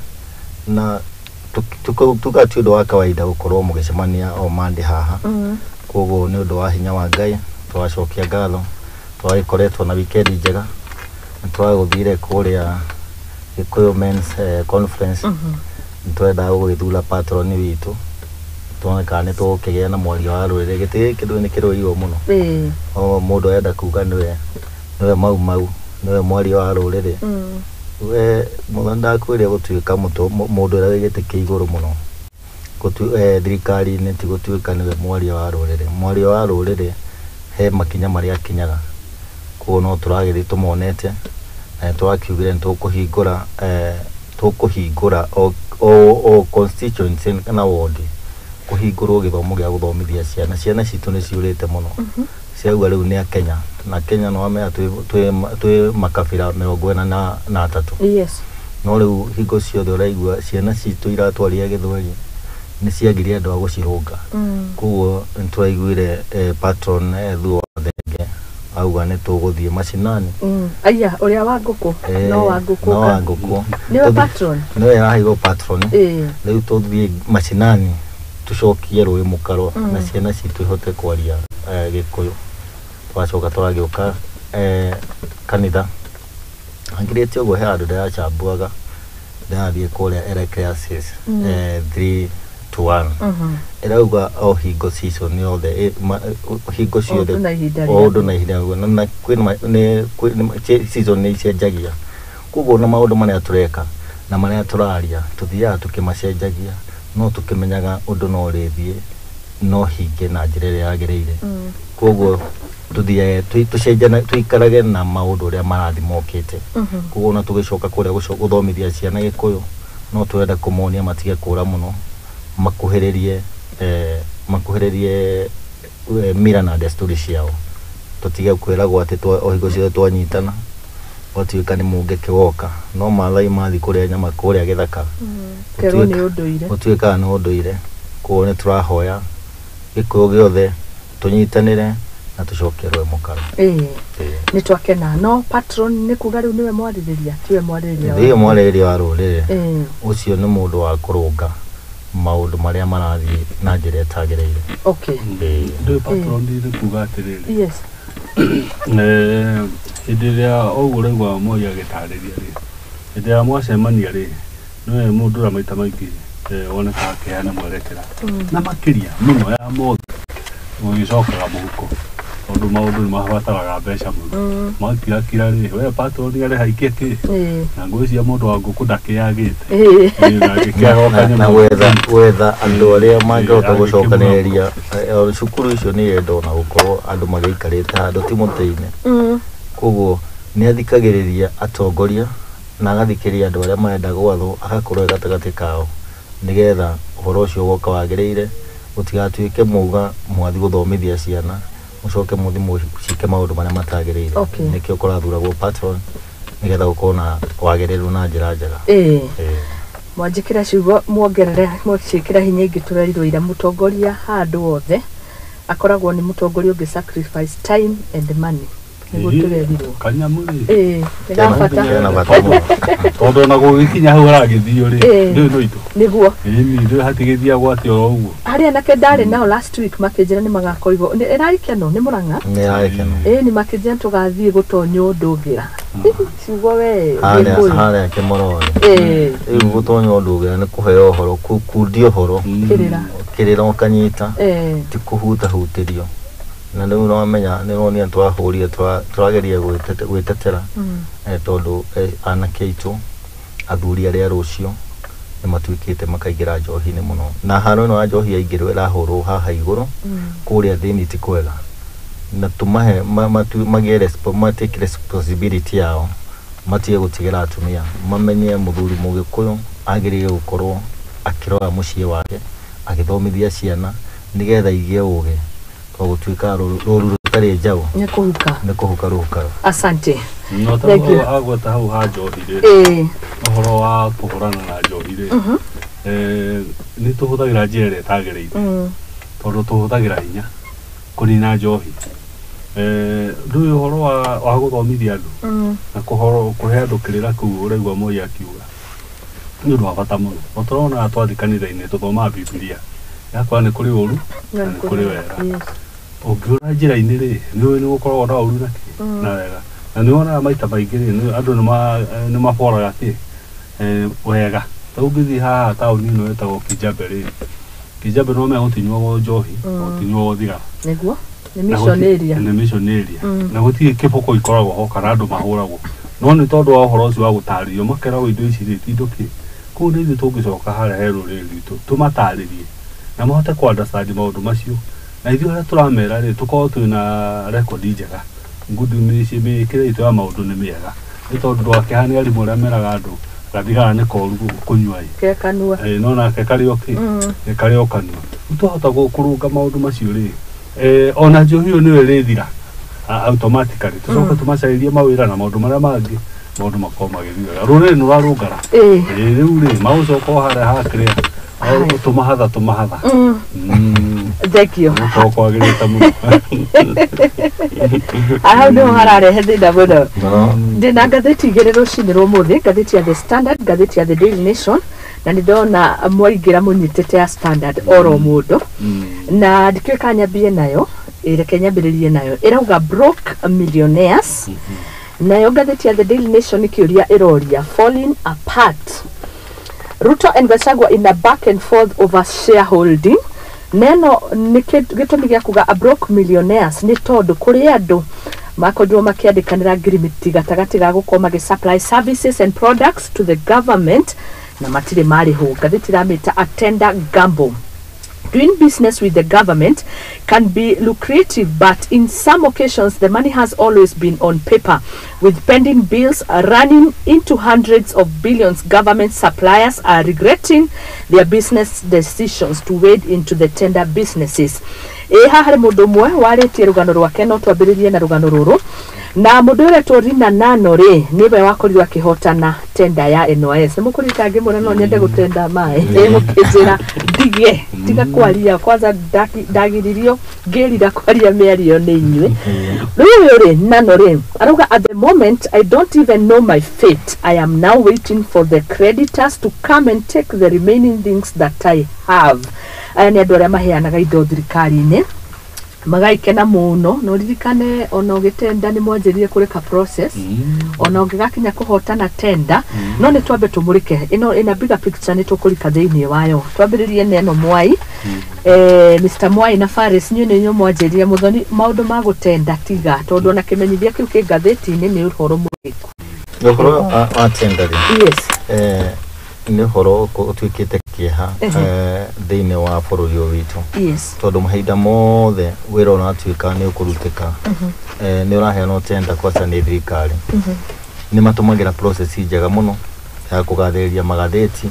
na tuga ti ũndũ wa kawaida gũkorwo mũgĩcemania o Monday haha. Koguo nĩ ũndũ wa hinya wa Ngai tũracokia ngatho tũragĩkoretwo na wikendi njega nĩ tũragũthire kũrĩa Gĩkũyũ Men's Conference. Nĩtũrendaga gũgĩthura patron witũ tuone kana nĩ tũgũkĩgĩa na mwaria wa rũrĩrĩ. Gĩtĩ gĩkĩ ndũĩ nĩ kĩrũĩirwo mũno. O mũndũ arenda kuga nĩwe mau mau nĩwe mwaria wa rũrĩrĩ. We mũthoni ndakwĩrire gũtuĩka mũndũ ũrĩa wĩ gĩtĩ kĩa igũrũ mũno thirikari-inĩ ti gũtuĩka nĩwe mwaria wa rũrĩrĩ. Mwaria wa rũrĩrĩ he makinya marĩa akinyaga koguo no tũragĩthiĩ tũmonete na nĩtũrakiugire nĩtũkũhingũra tũkũhingũra o constituency kana ward kũhingũrwo gĩthomo gĩa gũthomithia ciana. Ciana citũ nĩ ciũrĩte mũno ciauga rĩu nĩ a Kenya na Kenya no wamenya twĩ makabira 43. Yes. No rĩu hingo ciothe ũraigua ciana citũ iratwaria gĩthweri nĩ ciagire andũ a gũcirũnga. Koguo nĩtũraiguire patron Thuo wa Thenge auga nĩ tũgũthiĩ macinani. Aya ũrĩa wa ngũkũ no wa ngũkũ no wa ngũkũ nĩwe patron nĩwe araheirwo patron. Rĩu tũthiĩ macinani tũcokie rũĩ mũkaro na ciana citũ ihote kwaria Gĩkũyũ. Twacoka tũragĩũka kanitha angirĩte ũguo he handũ ndĩracambuaga ndĩrathiĩ kũrĩa Ecclesiastes 3:1 ĩrauga o hingo season yothe hingo ciothe o ũndũ na ihinda na kwĩna season nĩ icenjagia koguo na maũndũ marĩa tũreka na marĩa tũraria tũthiaga tũkĩmacenjagia no tũkĩmenyaga ũndũ no ũrĩthiĩ no hinge na njĩra ĩrĩa yagĩrĩire. Koguo tuthiage tũcenjana tũikarage na maũndũ ũrĩa marathiĩ mokĩte. Koguo ona tũgĩcoka kũrĩa gũthomithia ciana Gĩkũyũ no tũrenda kũmonia matige kũra mũno makuhĩrĩrie makuhĩrĩrie mira na desturi ciao tũtige kwĩragwo atĩ o hingo ciothe twanyitana gwatuĩka nĩ mũngĩkĩ woka no Maathai mathiĩ kũrĩa nyama kũrĩa gĩthaka kerwo nĩ ũndũire gũtuĩkaga nĩ ũndũire. Koguo nĩ tũrahoya Gĩkũyũ gĩothe tũnyitanĩre na tũcokie rũĩ mũkaro. Nĩ twakena no patron nĩ kuga rĩu nĩwe mwarĩrĩria tiwe mwarĩrĩria nĩwe mwarĩrĩria wa rũrĩrĩ ũcio nĩ mũndũ wa kũrũnga maũndũ marĩa marathiĩ na njĩra ĩtagĩrĩire. Okay. Ndũĩ patron nĩ kuga atĩrĩrĩ. Yes. Hĩndĩ ĩrĩa ũguo ũraigua Moi agĩtarĩria rĩ hĩndĩ ĩrĩa mwacemania rĩ nĩwe mũndũ ũrĩa maita maingĩ wonekaga akĩheana mwerekera na makĩria mũno ya mothe ũgĩcokaga mũhuko tondũ maũndũ nĩ mabataraga mbeca mũno makirakira rĩ we patron arĩha ikĩ kĩ na ngwĩciria mũndũ wa ngũkũ ndakĩagĩte na gwetha andũ arĩa mangĩhota gũcokanĩrĩria cukuru icio nĩ irenda ona gũkorwo andũ magĩikarĩte handũ ti mũtĩ-inĩ. Koguo nĩ athikagĩrĩria atongoria na agathikĩrĩria andũ arĩa marenda gwathwo agakorwo e gatagatĩ kao nĩgetha ũhoro ũcio woka wagĩrĩire gũtigatuĩke muga mwathi gũthomithia ciana Mũcoke mũthiĩ mũcike maũndũ marĩa matagĩrĩire. Nĩkĩo kũrathuragwo patron nĩgetha gũkorwo na wagĩrĩru na njĩra njega. Mwanjĩkĩra ciugo muongerere mwciĩkĩra hinya ingĩ tũrerirwo ira mũtongoria handũ wothe akoragwo nĩ mũtongoria ũngĩ sacrifice time and money nĩguo tũrerirwo. Kanyamu rĩ. Nĩ gabata. Kena bata mũno. Tondũ ona gũgĩkinya hau haragĩthio rĩ, ndũĩ no itũ. Nĩguo. Ĩni ndũĩ hatigĩthiagwo atĩ oro ũguo. Harĩa anake ndarĩ nao last week makĩnjĩra nĩ magakorirwo ĩrarĩ keno nĩ Mũrang'a. Nĩ ĩrarĩ keno. Nĩ makĩnjĩra tũgathiĩ gũtonywo ndũngĩra. Ciugo we Harĩa Gĩkũyũ. harĩa Kĩmorori. Rĩu gũtonywo ndũngĩra nĩ kũheo ũhoro, kundio ũhoro. Kĩrĩra. Kĩrĩra ũkanyita. Ti kũhutahutĩrio. Na rĩu nĩwamenya nĩũronire twahũrire tũrageria gwĩtetera tondũ anake aitũ athuri arĩa rũciũ nĩ matuĩkĩte makaingĩra njohi-inĩ mũno. Na haro ĩno ya njohi yaingĩrwo ĩrahũrwo haha igũrũ, kũrĩa thĩinĩ ti kwega. Na tũmahe magĩe matake responsibility yao, matige gũtigĩra atumia, mamenye mũthuri mũgĩkũyũ agĩrĩire gũkorwo akĩrora mũciĩ wake, agĩthomithia ciana nĩgetha igĩe ũgĩ. Tondũ gũtuĩka rũru rũtarĩ njaũ nĩ kũhuka. Nĩ kũhuka rũhukaga. Asante. No ta Thank you. agweta hau ha njohi rĩ. Ũhoro wa kũhũrana na njohi rĩ. Nĩ tũhũthagĩra njĩra ĩrĩa ĩtagĩrĩire. Tondũ tũhũthagĩra hinya kũnina njohi. Ndũĩ ũhoro wa gũthomithia andũ na kũhe andũ kĩrĩra kĩu ũraigua Moi akiuga nĩ ũndũ wa bata mũno. O tũrona twathiĩ kanitha-inĩ tũthomaga Bibilia yakwa nĩ kũrĩ ũru na nĩ kũrĩ wega. Ũngĩũra njĩra-inĩ rĩ, nĩũĩ nĩ gũkoragwo na ũru na kĩ na wega. Na nĩ wonaga maita maingĩ rĩ, andũ nĩ maboraga kĩ wega. Ta ũngĩthiĩ haha taũni ĩno ĩtagwo Kijabe rĩ, Kijabe no menya gũtinyuagwo njohi, gũtinyuagwo thigara. Nĩguo. Nĩ mission area. Nĩ mission area. Na gũtirĩ kĩboko ikoragwo ho kana andũ mahũragwo. No nĩ tondũ wa ũhoro ũcio wa gũtarĩrio makeragwo indo ici rĩ ti indo kĩ. Koguo nĩ ithuĩ tũngĩcoka harĩa he rũrĩrĩ rwitũ tũmatarĩrie na mahote kũ understand maũndũ macio. Na ithuĩ arĩa tũramera rĩ tũkorwo twĩna rekondi njega. Good mĩkĩre itũ ya maũndũ nĩ mĩega. Nĩ tondũ ndwakĩha nĩ arimũ arĩa meraga andũ gathigara nĩ koru kũnyua ĩ. Ke kanua. No nake karĩ o kĩ? Nĩ karĩ o kanua. Rĩu twahota kũrũnga maũndũ macio rĩ, ona njohi ĩyo nĩyo ĩrĩthira automatically. Tũcoke tũmacarĩrie mawĩra na maũndũ marĩa mangĩ, maũndũ makorwo magĩthiĩ wega. Rũrĩrĩ nĩ rũrarũngara. Rĩu rĩ, magũcoka o harĩa hakĩrĩa. Tũmahatha tũmahatha. Thank you. Gũkorwo kwagĩrĩte mũno. Hau nĩho hararehe thĩna mũno. Ndĩna ngathĩti igĩrĩ rũcinĩ rwa ũmũthĩ, ngathĩti ya The Standard, ngathĩti ya The Daily Nation, na nĩ ndona mwaingĩra mũnyitĩte ya Standard oro mũndũ. Na ndikĩũĩ kana nyambie nayo, reke nyambĩrĩrie nayo. Ĩrauga broke millionaires. Nayo ngathĩti ya The Daily Nation ĩkĩũria ĩroria falling apart. Ruto and Gachagua in a back and forth over shareholding. Neno nĩ gĩtũmi gĩa kuga a broke millionaires nĩ tondũ kũrĩ andũ makorirwo makĩandĩkanĩra ngirimiti gatagatĩ ga gũkorwo magĩ supply services and products to the government na matirĩ marĩhwo. Ngathĩti ĩramĩta a tender gamble. Doing business with the government can be lucrative, but in some occasions the money has always been on paper. With pending bills running into hundreds of billions, government suppliers are regretting their business decisions to wade into the tender businesses. Haha harĩ mũndũ ũmwe warĩtie rũgano rwake, no twambĩrĩrie na rũgano rũrũ. Na mũndũ ũretwo Rina Nano rĩ, nĩwe wakorirwo akĩhotana tenda ya NYS. Nĩ mũkũrita ngĩmwĩra no nyende gũtenda maĩ. Mũkĩnjĩra ndige, tiga kwaria kwanza ndagiririo ngĩrira kwaria mĩario nĩ inyuĩ. Rĩu ũyũ rĩ, Nano rĩ, arauga at the moment I don't even know my fate. I am now waiting for the creditors to come and take the remaining things that I have. Aya nĩ andũ arĩa maheanaga indo thirikari-inĩ magaikena mũno. No ririkane ona ũgĩtenda nĩ mwanjĩrire kũrĩka process, ona ũngĩgakinya kũhotana tenda, no nĩ twambe tũmũrĩke ĩno ĩna bigger picture, nĩ tũkũrika thĩinĩ wayo. Twambĩrĩrie na ĩno Mwai. Mr Mwai na Faris, inyuĩ nĩ inyuĩ mwanjĩrire mũthoni maũndũ ma gũtenda tiga, tondũ ona kĩmenyithia kĩu kĩ ngathĩti-inĩ nĩ ũhoro mũrĩku. Ũhoro wa tenda rĩ, Yes. Nĩ ũhoro ũtuĩkĩte kĩeha thĩinĩ wa bũrũri ũyũ witũ. Yes. Tondũ mahinda mothe wĩra ũratuĩka nĩ ũkũrutĩka, nĩ ũraheanwo tenda kwaca nĩ thirikari. Nĩ matũmagĩra process njega mũno ya kũgathĩrĩria magathĩti,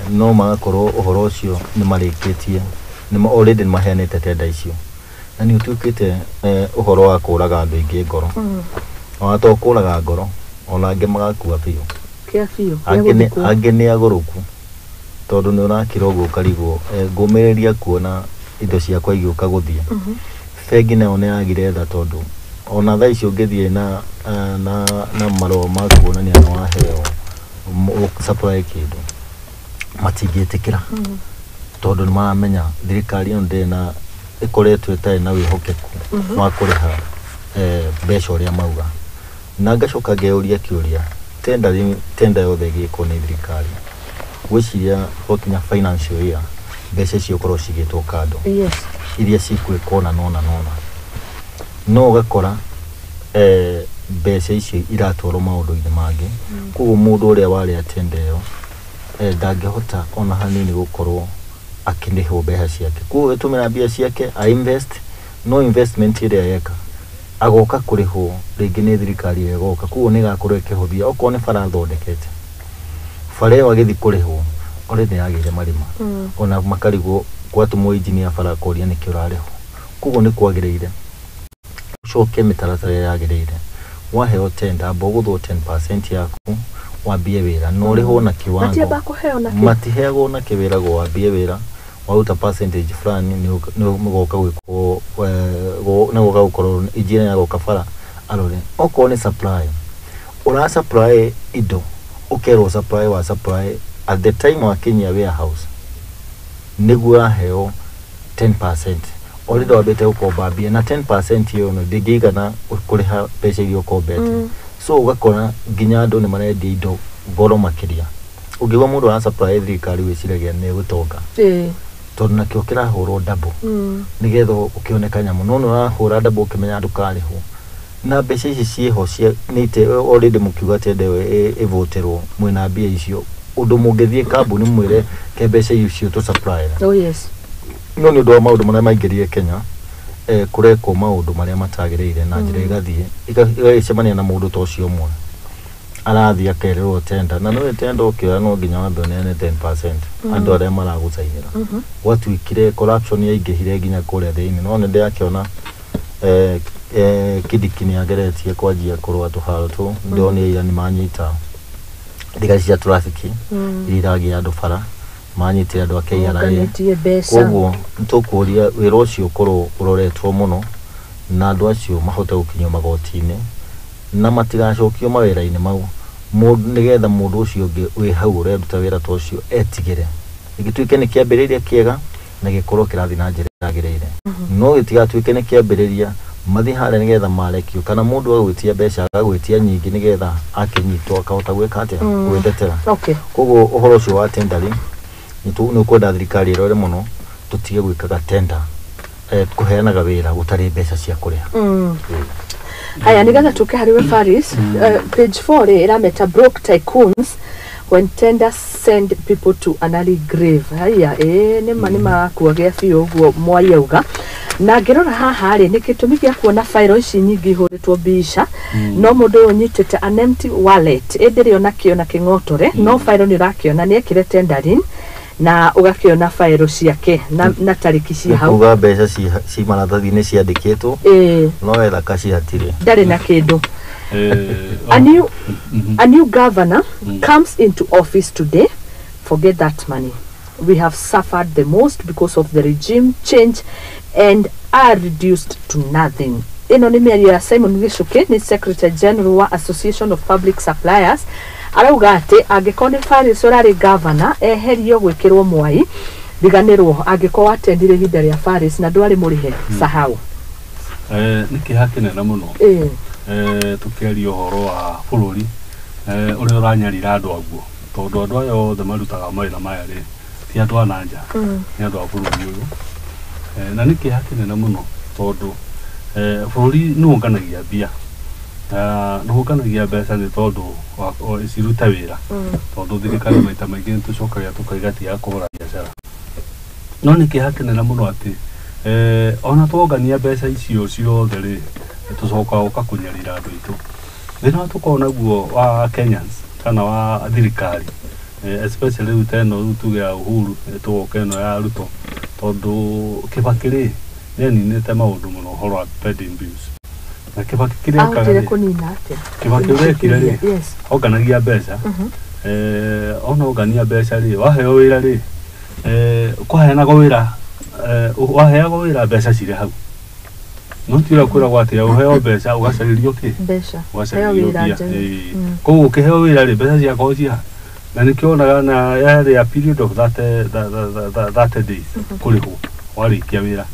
no magakorwo ũhoro ũcio nĩ marĩkĩtie, nĩ already nĩ maheanĩte tenda icio. Na nĩ ũtuĩkĩte ũhoro wa kũraga andũ aingĩ ngoro. Ona to kũraga ngoro, ona angĩ magakua biũ. Kĩa biũ. Angĩ nĩ agũrũku tondũ nĩ ũrakira ũguo ũkarigwo, ngũmĩrĩria kuona indo ciakwa igĩũka gũthiĩ. Bengi nayo nĩ yagire tha tondũ ona thaa ici ũngĩthiĩ na marũa ma kuonania nĩ waheo supply kĩndũ, matingĩtĩkĩra tondũ nĩ maramenya thirikari ĩno ndĩrĩ na ĩkoretwo ĩtarĩ na wĩhokeku wa kũrĩha mbeca ũrĩa mauga. Na ngacoka ngeyũria kĩũria, tender yothe ĩgĩkwo nĩ thirikari, gwĩciria gwakinya financial year mbeca icio ikorwo cigĩtwo kando. Iria cikwĩkwo na nona nona, no ũgakora mbeca icio iratwarwo maũndũ-inĩ mangĩ. Koguo mũndũ ũrĩa warĩa tender ĩyo ndangĩhota ona hanini gũkorwo akĩrĩhwo mbeca ciake. Koguo ĩtũmĩra mbia ciake a invest, no investment ĩrĩa yeka agoka kũrĩhwo rĩngĩ nĩ thirikari ĩrĩa ĩgoka. Koguo nĩ ĩgakorwo ĩkĩhũthia okorwo nĩ bara athondekete, bara ĩyo agĩthiĩ kũrĩhwo already nĩ yagĩire marima. Ona makarigwo gwatũmwo engineer bara akoria nĩkĩ ũrarĩhwo. Koguo nĩ kwagĩrĩire ũcoke mĩtaratara ĩrĩa yagĩrĩire. Waheo tender, amba ũgũthwo 10% yaku wambie wĩra na ũrĩhwo na kiwango. Matiamba kũheo na kĩ? Matiheagwo na kĩ wĩragwo wambie wĩra waruta percentage fulani nĩ mũgoka gwĩkwo, nĩ gũka gũkorwo engineer agoka bara arore. Okorwo nĩ supply, ũra supply indo ũkerwo supply wa supply at the time wakinyia warehouse nĩguo ũraheo 10%, already wambĩte gũkomba mbia na 10% ĩyo no ndĩngĩigana kũrĩha mbeca iria ũkombete. So ũgakora nginya andũ nĩ marendia indo goro makĩria. Ũngĩigua mũndũ ara supply thirikari wĩciragia nĩ gũtonga tondũ nakĩo kĩrahũrwo double nĩgetha ũkĩone kanyamũ, no nĩ ũrahũra double ũkĩmenya ndũkarĩhwo. Na mbeca ici ciĩho cia nĩte already mũkiuga tender ĩyo ĩvũtĩrwo mwĩna mbia icio, ũndũ mũngĩthiĩ kambuni mwĩre ke mbeca icio tũ supply. Oh yes. No nĩ ũndũ wa maũndũ marĩa maingĩrire Kenya, kũrekwo maũndũ marĩa matagĩrĩire na njĩra ĩgathiĩ ĩgagĩcemania na mũndũ ta ũcio ũmwe arathiĩ akerĩrwo tender, na nĩũĩ tender ũkĩoya no nginya wambe ũneane 10% andũ arĩa maragũcainĩra. Gwatuĩkire corruption yaingĩhire nginya kũrĩa thĩinĩ. No nĩ ndĩrakĩona Kindiki nĩ ageretie kwanjia kũrũa tũharo tũ ndĩronire ira nĩ manyita thigari cia traffic iria iragia andũ bara, manyitire andũ a KRA. Monganĩtie mbeca. Koguo nĩtũkũria wĩra ũcio ũkorwo ũroretwo mũno na andũ acio mahote gũkinyio magoti-inĩ na matigacokio mawĩra-inĩ mau, nĩgetha mũndũ ũcio ũngĩ wĩ hau ũreruta wĩra ta ũcio etigĩre. Gĩtuĩke nĩ kĩambĩrĩria kĩega na gĩkorwo kĩrathiĩ na njĩra yagĩrĩire, no gĩtigatuĩke nĩ kĩambĩrĩria mathiĩ harĩa nĩgetha marekio, kana mũndũ agwĩtia mbeca agagwĩtia nyingĩ nĩgetha akĩnyitwo akahota gwĩka atĩa, gwĩtetera. Koguo ũhoro ũcio wa tendering nĩ ũkwenda thirikari ĩrore mũno tũtige gwĩkaga tender, kũheanaga wĩra gũtarĩ mbeca cia kũrĩha. Haya, nĩgetha tũke harĩ we Faris, page 4 rĩ ĩrameta "Broke tycoons when tenders send people to an early grave". Haya, ĩĩ nĩma nĩ marakua gĩa biũ ũguo Mwai auga. Na ngĩrora haha rĩ, nĩ gĩtũmi gĩa kuona fairo ici nyingĩ ihũrĩtwo mbica, no mũndũ ũyũ ũnyitĩte an empty wallet ĩndĩ ona kĩo na kĩng'otore, no fairo nĩ ũrakĩona nĩ ekire tendering na ũgakĩona fairo ciake na tarĩki cia nĩ hau. Kuga mbeca ci maratathi-inĩ ciandĩkĩtwo, no wetha kaci hatirĩ. Ndarĩ na kĩndũ. A new governor comes into office today. Forget that money. We have suffered the most because of the regime change and are reduced to nothing. Ĩno nĩ mĩario ya Simon Gichuki, nĩ Secretary General wa Association of Public Suppliers. Arauga atĩ angĩkorwo nĩ Faris ũrarĩ governor eherio gwĩkĩrwo Mwai, riganĩrwo. Angĩkorwo watendire ihinda rĩa Faris na ndwarĩ mũrĩhe, sahau. Nĩ kĩeha kĩnene mũno tũkĩaria ũhoro wa bũrũri ũrĩa ũranyarira andũ aguo, tondũ andũ aya othe marutaga mawĩra maya rĩ ti andũ a na nja, nĩ andũ a bũrũri ũyũ. Na nĩ kĩeha kĩnene mũno tondũ bũrũri nĩ ũnganagia mbia, nĩ ũnganagia mbeca nĩ tondũ cirute wĩra, tondũ thirikari maita maingĩ nĩ tũcokagia tũkaiga ti ya kũhũra biacara. No nĩ kĩeha kĩnene mũno atĩ ona twongania mbeca icio ciothe rĩ, tũcokaga gũka kũnyarira andũ aitũ. Thĩna ũrĩa tũkoragwo naguo wa Kenyans kana wa thirikari, especially rĩu ta ĩno rĩu tuge ya Uhuru, tũgoka ĩno ya Ruto, tondũ Kibaki rĩ Nĩaninĩte maũndũ mũno ũhoro wa pending bills. Na Kibaki kĩrĩa ekaga Ahotire rĩ, kũnina atĩa? Kibaki ũrĩa ekire rĩ, Yes. onganagia mbeca. Ona ongania mbeca rĩ, waheo wĩra rĩ, kwaheanagwo wĩra, waheagwo wĩra mbeca cirĩ hau. No ti ũrĩa kwĩragwo atĩ ũheo mbeca ũgacarĩrio kĩ? Mbeca. Heo Ũgacarĩrio wĩra mbia. njega. Ĩĩ. Koguo ũkĩheo wĩra rĩ, mbeca ciakorwo ciha. Na nĩkĩo wonaga na yarĩ a period of 30 days kũrĩhwo warĩkia wĩra.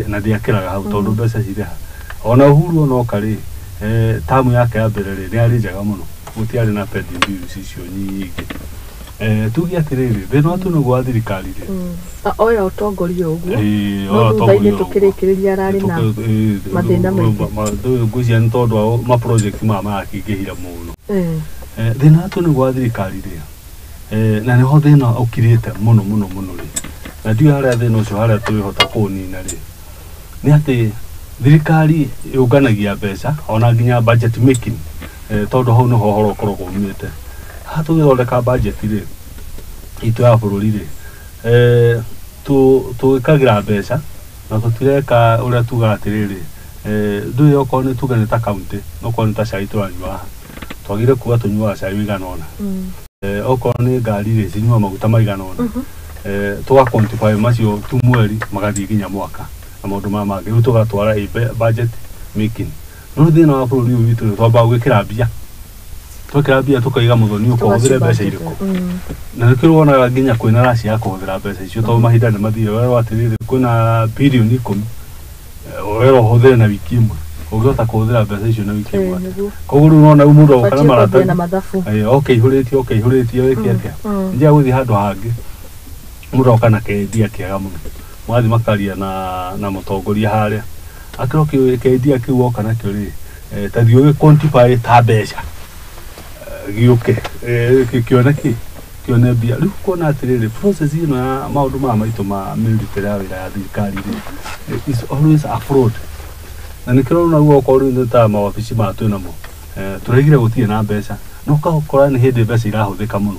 Na ndĩakĩraga hau tondũ mbeca cirĩ ha. Ona Uhuru onoka rĩ, tamu yake ya mbere rĩ, nĩ yarĩ njega mũno. Gũtiarĩ na pending bills icio nyingĩ. Tuge atĩrĩrĩ, thĩna wa tũnũgũ wa thirikari rĩ, Oya ũtongoria ũguo. Ĩĩ, No oya thutha-inĩ ũtongoria ũguo. tũkĩrĩkĩrĩria ararĩ na mathĩna maingĩ. Ngwĩciria nĩ tondũ wa maproject maya marakĩingĩhire mũno. Thĩna wa tũnũgũ wa thirikari rĩ, na nĩho thĩna ũkirĩte mũno mũno mũno rĩ, na ndiũĩ harĩa thĩna ũcio harĩa tũrĩhota kũũnina rĩ, nĩ atĩ thirikari yũnganagia mbeca ona nginya budget making, tondũ hau nĩho ũhoro ũkoragwo umĩte. Haha tũgĩthondeka budget rĩ, itũ ya bũrũri rĩ, tũĩkagĩra mbeca na tũtireka ũrĩa tugaga atĩrĩrĩ, ndũĩ okorwo nĩ tuge nĩ ta county, okorwo nĩ ta cai tũranyua haha, twagĩrĩire kuga tũnyuaga cai ũigana ũna. Okorwo nĩ ngari rĩ, cinyuaga maguta maigana ũna. Tũga quantify macio tu mweri magathiĩ nginya mwaka na maũndũ maya mangĩ, rĩu tũgatwara ĩ budget making. No thĩna wa bũrũri ũyũ witũ nĩ twambaga gwĩkĩra mbia, twekĩra mbia tũkaiga mũthoni ũka ũhũthĩre mbeca irĩkũ, na nĩkĩo wonaga nginya kwĩna raci ya kũhũthĩra mbeca icio tondũ mahinda nĩ mathire. Werwo atĩrĩrĩ, kwĩna birioni 10, werwo ũhũthĩre na wiki ĩmwe, ũngĩhota kũhũthĩra mbeca icio na wiki ĩmwe atĩa? Koguo rĩu ũrona rĩu mũndũ agoka na Ũbatiĩ kwambia na maratathi mathabu. Oke ihũrĩtie, oke ihũrĩtie, wĩke atĩa? Njia gũthiĩ handũ hangĩ, mũndũ agoka na kĩendia kĩega mũno, mathiĩ makaria na mũtongoria harĩa, akĩrwo kĩendia kĩu woka nakĩo rĩ, ta thiĩ ũgĩ quantify ta mbeca, gĩũke, kĩone kĩ kĩone mbia. Rĩu kuona atĩrĩrĩ, process ĩno ya maũndũ maya maitũ ma mĩrutĩre ya wĩra ya thirikari rĩ, is always a fraud. Na nĩkĩo ũrona rĩu okorwo rĩu nĩ ta mawabici maya twĩ namo, tũraigire gũtirĩ na mbeca, no ũgakora nĩ hĩndĩ mbeca irahũthĩka mũno.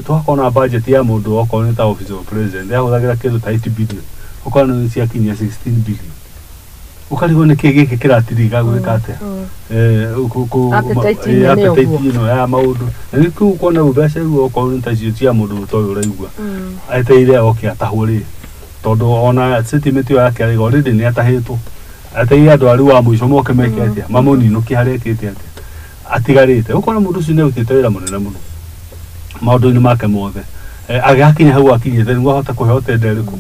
Tũgakora budget ya mũndũ okorwo nĩ ta office of president yahũthagĩra kĩndũ ta 8 billion, ũkona nĩ ciakinyia 16 billion, ũkarigwo nĩ kĩĩ gĩkĩ kĩratiriga gwĩka atĩa. Appetite nene Appetite ũguo. ĩno ya maũndũ, na nĩkĩo ũkona rĩu mbeca rĩu okorwo nĩ ta icio cia mũndũ ta ũyũ ũraigua eteire oke atahwo rĩ, tondũ ona statement ĩyo yake araiga already nĩ atahĩtwo, eteire andũ arĩa wa mũico moke meke atĩa, mamũninũkie harĩa ekĩte atĩa atigarĩte. Ũkona mũndũ ũcio nĩ arutĩte wĩra mũnene mũno maũndũ-inĩ make mothe, agĩgakinya hau akinyĩte nĩguo ahote kũheo tenda ĩrĩkũ.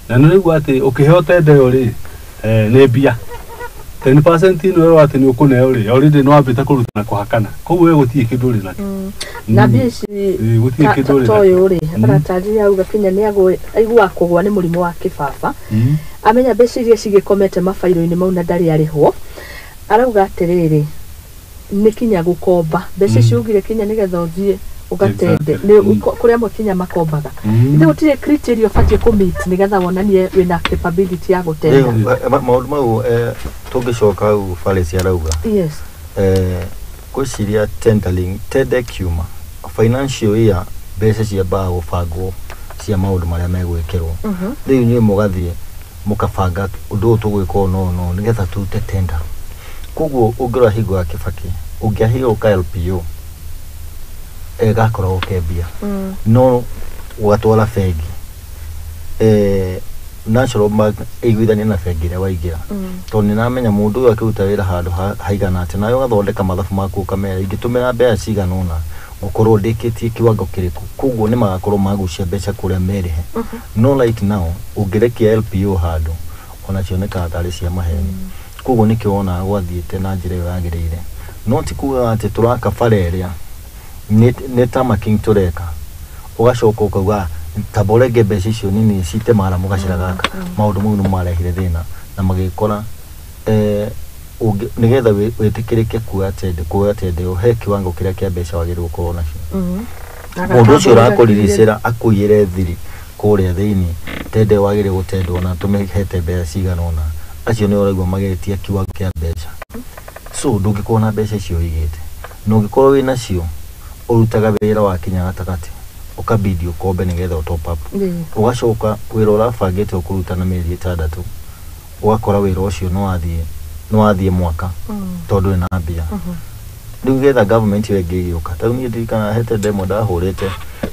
Na nĩ ũraigua atĩ ũkĩheo tenda ĩyo rĩ, nĩ mbia 10% ĩno ĩrwo atĩ nĩ ũkũneo rĩ, already nĩ wambĩte kũruta na kũhakana, koguo we gũtirĩ kĩndũ ũrĩ nakĩo. Na mbia ici Gũtirĩ kĩndũ ũrĩ ta nakĩo. ũyũ rĩ, aratarĩria auga kinya nĩ aiguaga kũgwa nĩ mũrimũ wa kĩbaba, amenya mbeca iria cigĩkomete mabairo-inĩ mau na ndarĩ arĩhwo. Arauga atĩrĩrĩ, nĩ kinya gũkomba mbeca icio ugire kinya nĩgetha ũthiĩ ũgatende. Nĩ kũrĩ amwe kinya makombaga. Ithe gũtirĩ criteria ũbatiĩ kũ meet nĩgetha wonanie wĩna capability ya gũtenda? Rĩu, maũndũ mau, tũngĩcoka hau Farisi arauga, Yes. Ngwĩciria tendering, tender kiuma financial year, mbeca ciambaga gũbangwo cia maũndũ marĩa megwĩkĩrwo. Rĩu inyuĩ mũgathiĩ mũkabanga ũndũ ũyũ tũgwĩka ũũ no no nĩgetha tũrute tender. Koguo ũngĩrora hingo ya Kibaki, ũngĩaheirwo ka LPO, gakoragwo ke mbia, no ũgatwara bengi, National Bank ĩiguithanie na bengi ĩrĩa waingĩra, tondũ nĩramenya mũndũ ũyũ akĩruta wĩra handũ haigana atĩa, nawe ũgathondeka mathabu maku ũkamera ingĩtũmĩra mbeca cigana ũna ngũkorwo ndĩkĩtie kiwango kĩrĩkũ. Koguo nĩ magakorwo magucia mbeca kũrĩa merĩhe. No right now ũngĩrekia LPO handũ, ona cionekaga tarĩ cia maheni. Koguo nĩkĩo wonaga gwathiĩte na njĩra ĩyo yagĩrĩire. No ti kuga atĩ tũraka bara ĩrĩa nĩ tarmacking tũreka, ũgacoka ũkauga tamba ũrenge mbeca icio nini cite mara mũgacĩra gaka. Maũndũ mau nĩ marehire thĩna na magĩkora, nĩgetha wĩtĩkĩrĩke kuoya tender ĩyo, he kiwango kĩrĩa kĩa mbeca wagĩrĩirwo gũkorwo nacio. Mũndũ ũcio ũrakũriricĩra akũiyĩre thiri kũrĩa thĩinĩ, tender wagĩrĩirwo gũtendwo na tũmĩhete mbeca cigana ũna, acio nĩ ũraigua magĩtia kiwango kĩa mbeca. So ndũngĩkorwo na mbeca icio ũigĩte, na ũngĩkorwo wĩ nacio, ũrutaga wĩra wakinya gatagatĩ ũkabidi ũkombe nĩgetha ũ top up. Ũgacoka wĩra ũrabangĩte ũkũruta na mĩeri 6. Ũgakora wĩra ũcio nĩ wathiĩ mwaka tondũ ndũrĩ na mbia. Rĩu getha government ĩyo ĩngĩ ĩgĩũka, ta rĩu niĩ ndirikanaga he tender ĩmwe ndahũrĩte,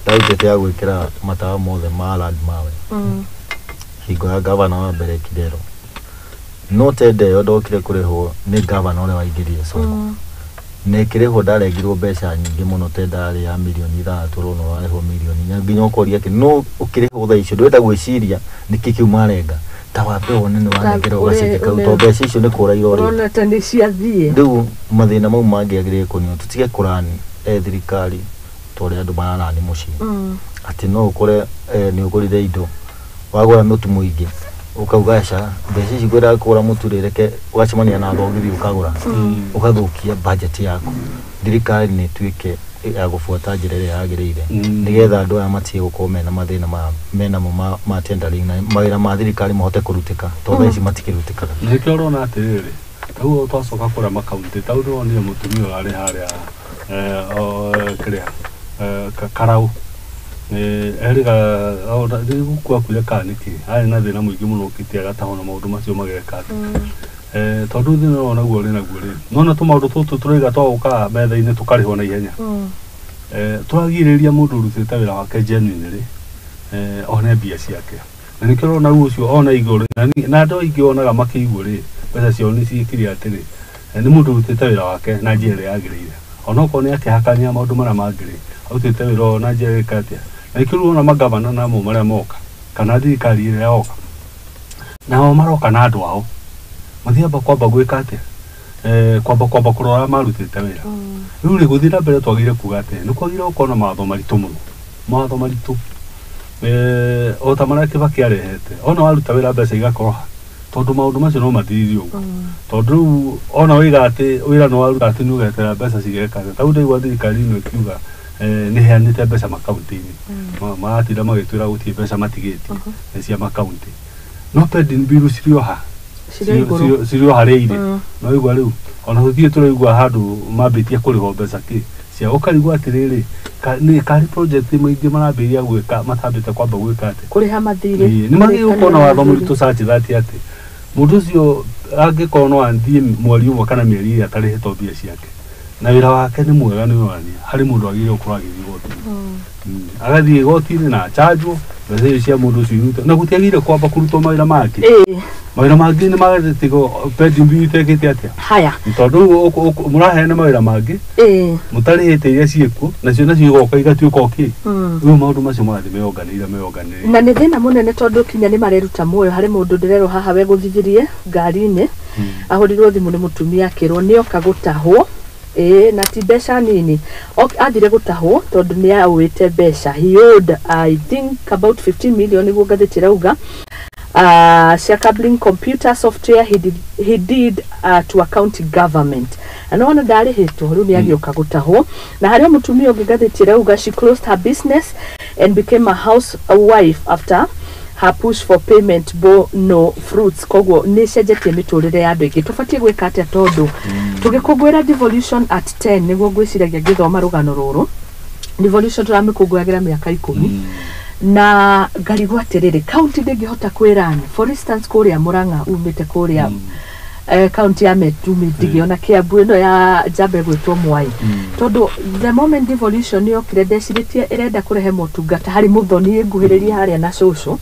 ndarutĩte ya gwĩkĩra matawa mothe ma land mawe hingo ya gavana wa mbere Kidero, no tender ĩyo ndokire kũrĩhwo nĩ gavana ũrĩa waingĩrire Sonko, na ĩkĩrĩhwo ndarengirwo mbeca nyingĩ mũno. Tender yarĩ ya mirioni 6, ũrona ũrarĩhwo mirioni 4, nginya ũkoria atĩ no ũkĩrĩhwo thaa icio ndũrenda gwĩciria nĩkĩ kĩu marenga, ta wambe wone nĩ wanengerwo gaceke kau, tondũ mbeca icio nĩ kũra irorĩte. Ũrona ta nĩ ciathiĩ. Rĩu mathĩna mau mangĩagĩrĩire kũninwo, tũtige kũrani thirikari ta ũrĩa andũ mararani mũciĩ, atĩ no ũkore nĩ ũgũrire indo, wagũra mũtu mũingĩ, ũkauga aca, mbeca ici ngwendaga kũgũra mũtu rĩ, reke, ũgacemania na thogithi ũkagũra, ũgathũkia budget yaku. Thirikari nĩ ĩtuĩke ya gũbuata njĩra ĩrĩa yagĩrĩire, nĩgetha andũ aya matige gũkorwo mena mathĩna maya menamo ma tendering, na mawĩra ma thirikari mahote kũrutĩka, tondũ thaa ici matikĩrutĩkaga. Nĩkĩo ũrona atĩrĩrĩ, rĩu twacoka kũrĩa makaunti, tau ndĩronire mũtumia ũrarĩ harĩa kĩrĩa Karau, erĩga gũkua akuire kana nĩkĩ, arĩ na thĩna mũingĩ mũno ũkĩte agatahwo na maũndũ macio mageka atĩ tondũ thĩna ũyũ naguo ũrĩ naguo rĩ, nona tũmaũndũ tũtũ tũraiga twagũka metha-inĩ tũkarĩhwo na ihenya, tũragirĩrĩria mũndũ ũrutĩte wĩra wake genuinely one mbia ciake, na nĩkĩo ũrona rĩu ũcio ona igũrũ na andũ aingĩ wonaga makĩiguo rĩ, mbeca ciao nĩ ciĩkire atĩrĩ, nĩ mũndũ ũrutĩte wĩra wake na njĩra ĩrĩa yagĩrĩire, onokorwo nĩ akĩhakania maũndũ marĩa mangĩ rĩ, arutĩte wĩra ũyũ na njĩra ĩka atĩa. Na nĩkĩo rĩu ũrona magavana namo marĩa moka kana thirikari ĩrĩa yoka nao maroka na andũ ao mathiamba kwamba gwĩka atĩa, kwamba kũrora marutĩte wĩra. Rĩu rĩ, gũthiĩ na mbere twagĩrĩire kuga atĩ nĩ kwagĩrĩire gũkorwo na mawatho maritũ mũno, mawatho maritũ o ta marĩa Kibaki arehete, ona waruta wĩra mbeca igakorwo ha, tondũ maũndũ macio no mathirire ũguo, tondũ rĩu ona wĩra atĩ wĩra nĩ waruta atĩ nĩ ũgeterera mbeca cigeka atĩa. Ta rĩu ndaigua thirikari ĩno ĩkiuga nĩ ĩheanĩte mbeca makaunti-inĩ, maratinda magĩtwĩra gũtirĩ mbeca matigĩtie nĩ cia makaunti, no pending bill cirĩ o ha? Cirĩ igũrũ. Cirĩ o harĩa irĩ. No igua rĩu ona tũtirĩ tũraigua handũ mambĩtie kũrĩhwo mbeca kĩ cia, ũkarigwo atĩrĩrĩ, nĩ karĩ project maingĩ marambĩrĩria gwĩka matambĩte kwamba gwĩka atĩ kũrĩha mathirĩ. Ĩĩ, nĩ magĩrĩirwo gũkorwo na watho mũritũ such that atĩ mũndũ ũcio angĩkorwo no athiĩ mweri ũmwe kana mĩeri ĩrĩ atarĩhĩtwo mbia ciake na wĩra wake nĩ mwega, nĩ ũrania harĩ mũndũ agĩrĩirwo gũkorwo agĩthiĩ igoti-inĩ. Agathiĩ igoti-inĩ na achanjwo mbeca icio cia mũndũ ũcio irutwo, na gũtiagĩrĩire kwamba kũrutwo mawĩra mangĩ. Mawĩra mangĩ nĩ magatigwo pending bill itekĩte atĩa. Haya. Tondũ rĩu mũraheana mawĩra mangĩ mũtarĩhĩte iria ciĩkuo, nacio igoka igatuĩka o kĩ. Rĩu maũndũ macio magathiĩ meyonganĩire. Na nĩ thĩna mũnene tondũ kinya nĩ mareruta muoyo. Harĩ mũndũ ndĩrerwo haha wegũthithirie ngari-inĩ, ahũrirwo thimũ nĩ mũtumia akĩrwo nĩoka gũtahwo, ĩĩ, na ti mbeca nini. Athire gũtahwo tondũ nĩ aũĩte mbeca. He owed, I think, about 15 million, nĩguo ngathĩti ĩrauga, cia cabling computer software he did to a county government, na nĩwona ndarĩhĩtwo, rĩu nĩ agĩũka gũtahwo. Na harĩ o mũtumia ũngĩ ngathĩti ĩrauga she closed her business and became a housewife after her push for payment bore no fruits. Koguo nĩ cenjetie mĩtũrĩre ya andũ aingĩ. Tũbatiĩ gwĩka atĩa? Tondũ tũgĩkũngũĩra devolution at 10, nĩguo ngwĩciragia ngĩthoma rũgano rũrũ, devolution tũramĩkũngũyagĩra mĩaka 10, na ngarigwo atĩrĩrĩ, kaunti ndĩngĩhota kwĩrani. For instance, kũrĩa Mũrang'a umĩte kũrĩa kaunti ya Metu, ndingĩona Kiambu ĩno ya njamba ĩgwĩtwo Mwai, tondũ the moment devolution yokire ndecirĩtie ĩrenda kũrehe motungata harĩ mũthoni ĩnguhĩrĩrie harĩa na cũcũ,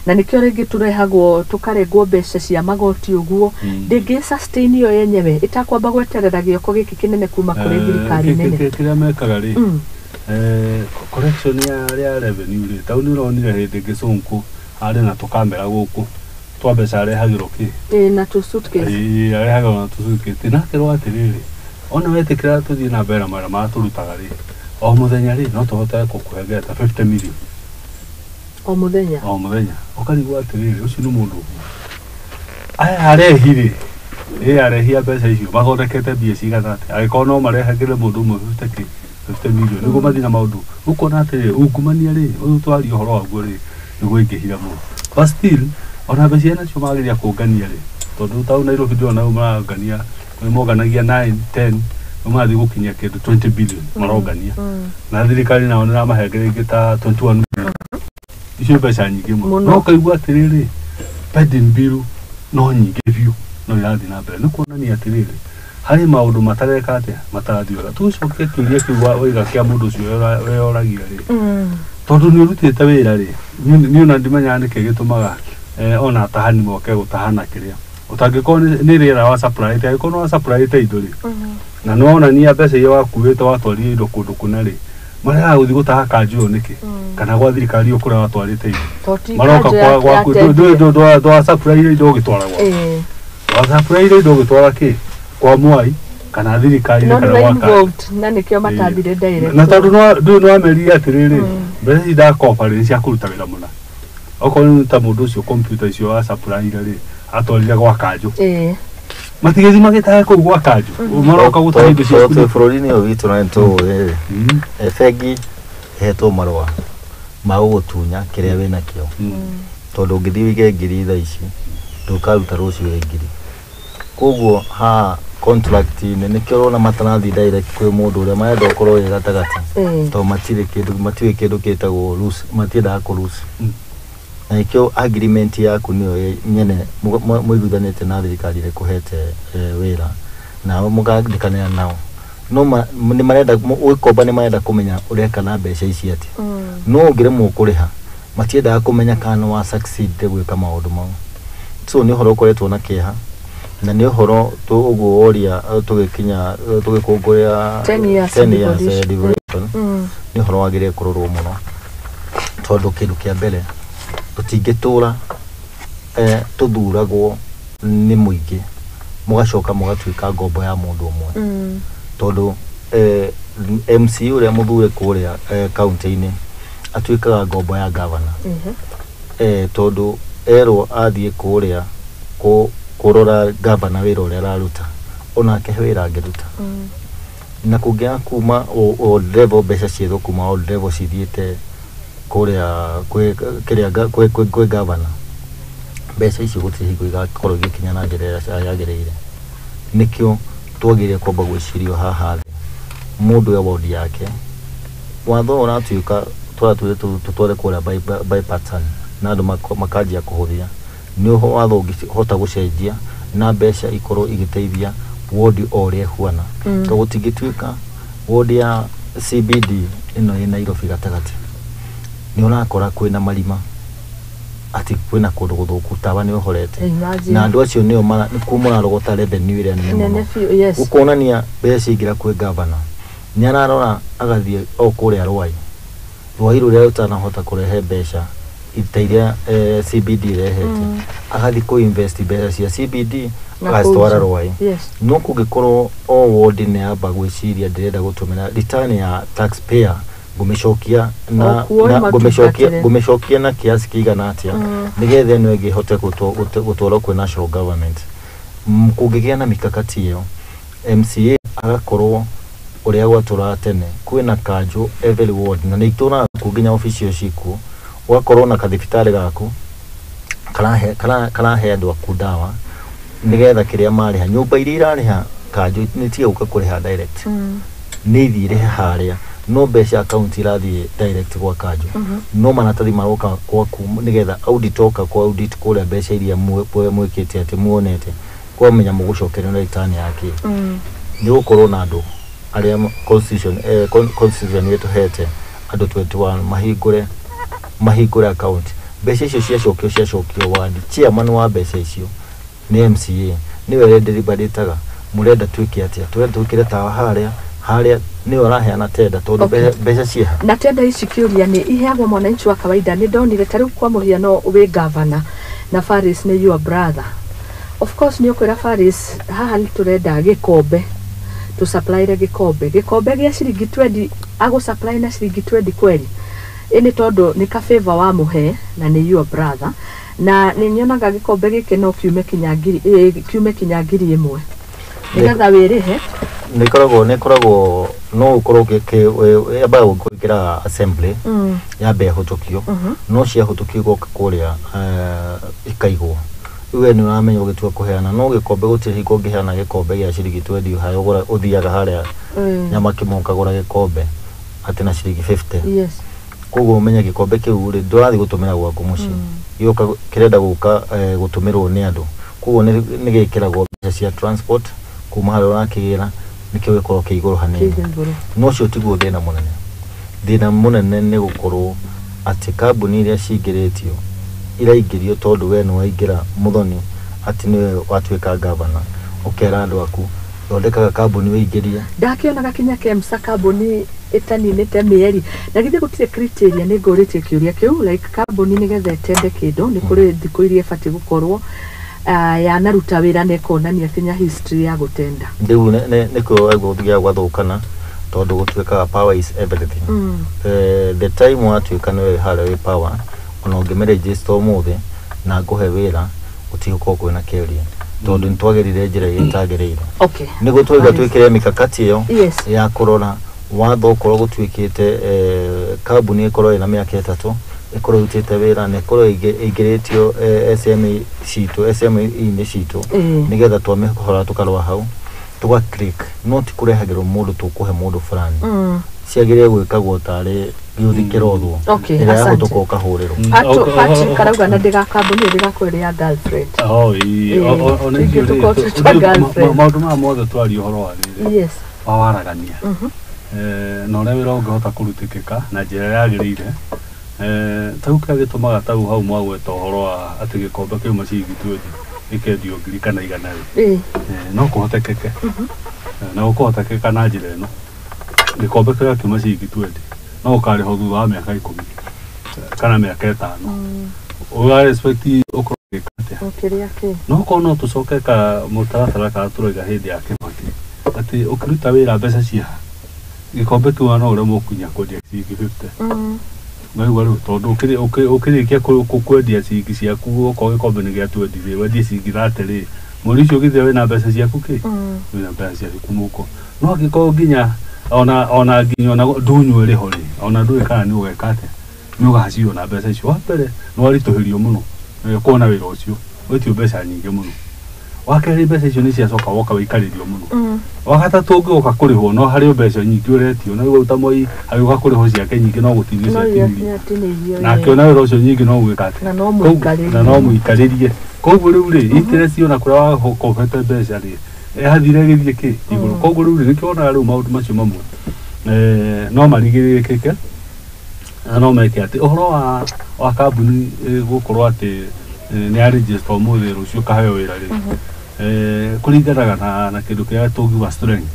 na nĩkĩo rĩngĩ tũrehagwo tũkarengwo mbeca cia magoti ũguo. Ndĩngĩ sustain ĩyo yenyewe ĩtakwamba gweterera gĩoko gĩkĩ kĩnene kuma kũrĩ thirikari nene. Kĩrĩa mekaga rĩ, collection ya revenue rĩ, tau nĩ ũronire hĩndĩ ĩngĩ Sonko arĩ na tũkamera gũkũ twa mbeca arehagĩrwo kĩ. Ĩĩ, na tũ suitcase. Ĩĩ, arehagĩrwo na tũ suitcase, na akerwo atĩrĩrĩ, ona wetĩkĩra tũthiĩ na mbere na mawĩra marĩa tũrutaga rĩ, o mũthenya rĩ, no tũhote gũkũhengera ta 50 million. O mũthenya. O mũthenya. Ũkarigwo atĩrĩrĩ, ũcio nĩ mũndũ ũmwe, aya arehi rĩ, ĩ arehi a mbeca icio mathondekete mbia cigana atĩa angĩkorwo no marehagĩre mũndũ ũmwe 50 kĩ 50 million nĩguo mathiĩ na maũndũ? Ũkona atĩrĩrĩ, ungumania rĩ, ũyũ twaria ũhoro waguo rĩ, nĩguo ingĩhira mũno, but still ona mbeca iria nacio mageria kũngania rĩ, tondũ tau Nairobi ndĩrona rĩu marangania, nĩ monganagia 9 10, nĩ marathiĩ gũkinyia kĩndũ 20 billion marongania, na thirikari nao nĩ ĩramahengere ingĩ ta 21 billion. Icio mbeca nyingĩ mũno. Mũno. No ũkaigua atĩrĩrĩ, pending bill No nyingĩ biũ no irathiĩ na mbere. Nĩ kuonania atĩrĩrĩ, harĩ maũndũ matareka atĩa, matarathiĩ wega. Tũcoke kĩũria kĩu waiga kĩa mũndũ ũcio weyoragia rĩ, tondũ nĩ ũrutĩte wĩra rĩ, niĩ ona ndimenyaga nĩkĩ gĩtũmaga ona atahani moke gũtahana kĩrĩa ũtangĩkorwo nĩ rĩera wa supply, angĩkorwo nĩ wa supply indo rĩ, na nĩ wonania mbeca iria wakuĩte watwarire indo kũndũ kũna rĩ, marehaga gũthiĩ gũtaha kanjũ ĩyo nĩkĩ, kana gwa thirikari ĩyo kũrĩa watwarĩte indo maroka gwaku ndwa supply indo ũgĩtwara gwaku, wa supply indo ũgĩtwara kĩ kwa Mwai kana thirikari kana gwa kanjũ, na nĩkĩo matambire direct, na tondũ ndũĩ nĩwamerire atĩrĩrĩ, mbeca ici ndakoba rĩ cia kũruta wĩra mũna, okorwo nĩ ta mũndũ ũcio kompiuta icio wa supply rĩ atwarire gwa kanjũ, matigĩthiĩ magĩtahe kũu gwa kanjũ, maroka gũtaha indo ciaku. Twĩ bũrũri-inĩ ũyũ witũ na nĩtũĩ bengi ĩhetwo marũa ma gũgũtunya kĩrĩa wĩnakĩo, tondũ ũngĩthiĩ ũige ngiri thaa ici ndũkaruta rũciũ wĩ ngiri. Koguo haha contract-inĩ nĩkĩo ũrona matarathiĩ direct kwĩ mũndũ ũrĩa marenda ũkorwo wĩ gatagatĩ, tondũ matirĩ kĩndũ, matiũĩ kĩndũ gĩtagwo loose, matiendaga kũ loose. Na nĩkĩo agreement yaku nĩyo nyene mũiguithanĩtie na thirikari ĩrĩa ĩkũhete wĩra, nao mũkandĩkanĩra nao, no nĩ marenda ũgĩkomba, nĩ marenda kũmenya ũreka na mbeca ici atĩa, no ũngĩremwo kũrĩha matiendaga kũmenya kana nĩ wa succeed gwĩka maũndũ mau. So nĩ ũhoro ũkoretwo na kĩeha, na nĩ ũhoro ũguo woria tũgĩkinya tũgĩkũngũĩra 10 years devolution, nĩ ũhoro wagĩrĩire kũrorwo mũno, tondũ kĩndũ kĩa mbere tũtingĩtũra tũthuragwo nĩ mũingĩ mũgacoka mũgatuĩka ngombo ya mũndũ ũmwe, tondũ MC ũrĩa mũthure kũrĩa kaunti-inĩ atuĩkaga ngombo ya gavana, tondũ erwo athiĩ kũrĩa kũrora gavana wĩra ũrĩa araruta, onake he wĩra angĩruta. Na kũngĩaga kuma o level mbeca ciethwo kuma o level cithiĩte kũrĩa kwĩ gavana, mbeca icio gũtirĩ hingo igakorwo igĩkinya na njĩra ĩrĩa yagĩrĩire. Nĩkĩo twagĩrĩire kwamba gwĩcirio haha thĩ mũndũ e ward yake, watho ũratuĩka tũratwĩre tũtware kũrĩa bipartisan na andũ makanjia kũhũthia, nĩ watho ũngĩhota gũcenjia na mbeca ikorwo igĩteithia ward o ũrĩa ĩhuana, tondũ gũtingĩtuĩka ward ya CBD ĩno ĩ Nairobi gatagatĩ nĩ ũrakora kwĩna marima, atĩ kwĩna kũndũ gũthũku, tawa nĩ ũhorete, na andũ acio nĩo nĩkuo mũrarogota revenue ĩrĩa nene mũno. Gũkonania mbeca ciaingĩra kwĩ gavana nĩ ararora agathiĩ o kũrĩa Rwai, Rwai rũrĩa rũtanahota kũrehe mbeca ta iria CBD ĩrehete, agathiĩ kũ invest mbeca cia CBD agacitwara Rwai. No kũngĩkorwo o ward nĩ yamba gwĩciria ndĩrenda gũtũmĩra return ya taxpayer ngũmĩcokia na ngũmĩcokia na kiasi kĩigana atĩa nĩgetha ĩno ĩngĩ ĩhote gũtwarwo kwĩ national government. Kũngĩgĩa na mikakati ĩyo, MCA agakorwo ũrĩa gwatũraga tene kwĩna kanjũ every ward, na nĩ itũraga kuo nginya obici icio cikuo, ũgakorwo na kathibitarĩ gaku karahe andũ aku ndawa nĩgetha kĩrĩa marĩha, nyũmba iria irarĩha kanjũ nĩ tiga gũka kũrĩha direct, nĩ ithiĩ irĩhe harĩa, no mbeca account irathiĩ direct gwa kanjũ, no maratathi maroka gwaku nĩgetha audit oka kwa audit kũrĩa mbeca iria mwĩkĩte atĩ muonete kwamenya mũgũcokerio na return yake. Nĩ gũkorwo na andũ arĩa constitution ĩtũhete andũ 21 mahingũre account, mbeca icio ciacokio ward, chairman wa mbeca icio nĩ MCA, nĩwe ũrĩa mũrenda twĩke atĩa, tũrenda twĩkĩre tawa harĩa harĩa, nĩwe ũraheana tenda tondũ mbeca ciĩha. Na tenda ici kĩũria nĩ iheagwo mwananchi wa kawaida? Nĩ ndonire ta rĩu kwa mũhiano wĩ gavana na Faris nĩ your brother, of course nĩ ũkwĩra Faris haha nĩ tũrenda gĩkombe, tũsupplyre gĩkombe gĩa ciringi 20, agũsupply na ciringi 20 kweli, ĩnĩ tondũ nĩ ka favor wa mũhe na nĩ your brother, na nĩ nyonaga gĩkombe gĩkĩ no kiume kinya ngiri, kiume kinya 1,000 nĩgetha wĩrĩhe. Nĩ koragwo no ũkorwo yambaga gwĩkĩra assembly yambe ĩhũtũkio, no ciahũtũkio igoka kũrĩa ikaigwo, we nĩ ũramenya ũgĩtua kũheana, no gĩkombe gũtirĩ hingo ũngĩheana gĩkombe gĩa ciringi 20 harĩa ũthiaga harĩa nyama kĩmwe ũkagũra gĩkombe atĩ na ciringi 50. Koguo ũmenye gĩkombe kĩu rĩ ndũrathiĩ gũtũmĩra gwaku mũciĩ, gĩoka kĩrenda gũka gũtũmĩrwo nĩ andũ, Koguo nĩ gĩkĩragwo mbeca cia transport kuma harĩa ũrakĩgĩra, nĩkĩo gĩkorwo kĩ igũrũ hanini. Kĩ igũrũ. No ũcio tiguo thĩna mũnene. Thĩna mũnene nĩ gũkorwo atĩ kambuni iria cingĩrĩtio iraingĩrio tondũ we nĩ waingĩra mũthoni atĩ nĩwe watuĩka gavana, ũkera andũ aku thondekaga kambuni wĩingĩrie. Ndakĩonaga kinya KEMSA kambuni ĩtaninĩte mĩeri, na githĩ gũtirĩ criteria? Nĩ ngũrĩtie kĩũria kĩu, like kambuni nĩgetha ĩtende kĩndũ nĩ kũrĩ thikũ iria ĩbatiĩ gũkorwo yanaruta wĩra na ĩkonania kinya history ya gũtenda. Rĩu nĩkĩo waigua gũthiaga gwathũkana, tondũ gũtuĩkaga power is everything. The time watuĩka nĩwe harĩa wĩ power, ona ũngĩmĩregister ũmũthĩ na ngũhe wĩra, gũtigũkorwo kwĩna kĩũria, tondũ nĩtwagĩrire njĩra ĩrĩa ĩtagĩrĩire. Nĩguo twaiga twĩkĩre mikakati ĩyo ya kũrora watho ũkorwo gũtuĩkĩte kambuni ĩkorwo ĩna mĩaka 3 ĩkorwo ĩrutĩte wĩra na ĩkorwo ĩingĩrĩtio SME citũ, SME-inĩ citũ, nĩgetha twamĩhora tũkarora hau tũga click, no ti kũrehagĩrwo mũndũ tũkũhe mũndũ fulani. Ciagĩrĩire gwĩkagwo tarĩ gĩũthi kĩrothwo, ĩrĩa yahũtũka ũkahũrĩrwo. Patrick arauga na ndĩga kambuni ĩyo ndĩgakorwo ĩrĩ ya girlfriend. Oh, ĩĩ. Ona Ingĩ ithuĩ rĩ, tũkorwo twĩ twa girlfriend. Maũndũ maya mothe twaria ũhoro wa rĩrĩ wa waragania na ũrĩa wĩra ũngĩhota kũrutĩkĩka na njĩra ĩrĩa yagĩrĩire. Ta rĩu kĩrĩa gĩtũmaga ta rĩu hau mwagweta ũhoro wa atĩ gĩkombe kĩuma ciringi 20 gĩkendio ngiri kana 100 rĩ, no kũhotekeke. Na gũkũhotekeka na njĩra ĩno: gĩkombe kĩrĩa kiuma ciringi 20 no ũkarĩhwo thutha wa mĩaka 10 kana mĩaka 5. Ũra expect ũkorwo ũgĩka atĩa? Ũkĩrĩa kĩ? No korwo no tũcoke ka mũtaratara ka tũraiga hĩndĩ ya Kĩbakĩ atĩ ũkĩruta wĩra mbeca cia gĩkombe kĩu no ũremwo kinya kwendia ciringi 50. Waigua rĩu, tondũ ũkĩrĩkia kwendia ciringi ciaku, okorwo gĩkombe nĩ gĩa 20 rĩ, wendie ciringi 30 rĩ, mweri ũcio ũgĩthira wĩna mbeca ciaku kĩ wĩna mbeca ciaku mũhuko. No angĩkorwo nginya ona nginya ona ndunyu ĩrĩ ho rĩ, ona ndũĩ kana nĩ ũgeka atĩa, nĩ ũgaciona mbeca icio. Wa mbere nĩ waritũhĩrio mũno kuona wĩra ũcio, wĩtio mbeca nyingĩ mũno. Wa kerĩ, mbeca icio nĩ ciacoka woka wĩikarĩrio mũno. Wa gatatũ, ũngĩgoka kũrĩhwo no harĩ o mbeca nyingĩ ũretio, na rĩu ta Moi agĩũka kũrĩhwo ciake nyingĩ no gũtinio No iria ciatinirio, ciatinĩirio. na akĩona wĩra ũcio nyingĩ no gwĩka atĩa? Na no mũikarĩrie. Na no mũikarĩrie. Koguo rĩu rĩ, interest ona kũrĩa wakombete mbeca rĩ, yathire ĩgĩthiĩ kĩ igũrũ. Koguo rĩu rĩ, nĩkĩo wonaga rĩu maũndũ macio mamwe no marigĩrĩrĩkĩke na no meke atĩ ũhoro wa kambuni gũkorwo atĩ nĩ ya register ũmũthĩ, rũciũ kaheo wĩra rĩ, kũringanaga na kĩndũ kĩrĩa tũngiuga strength,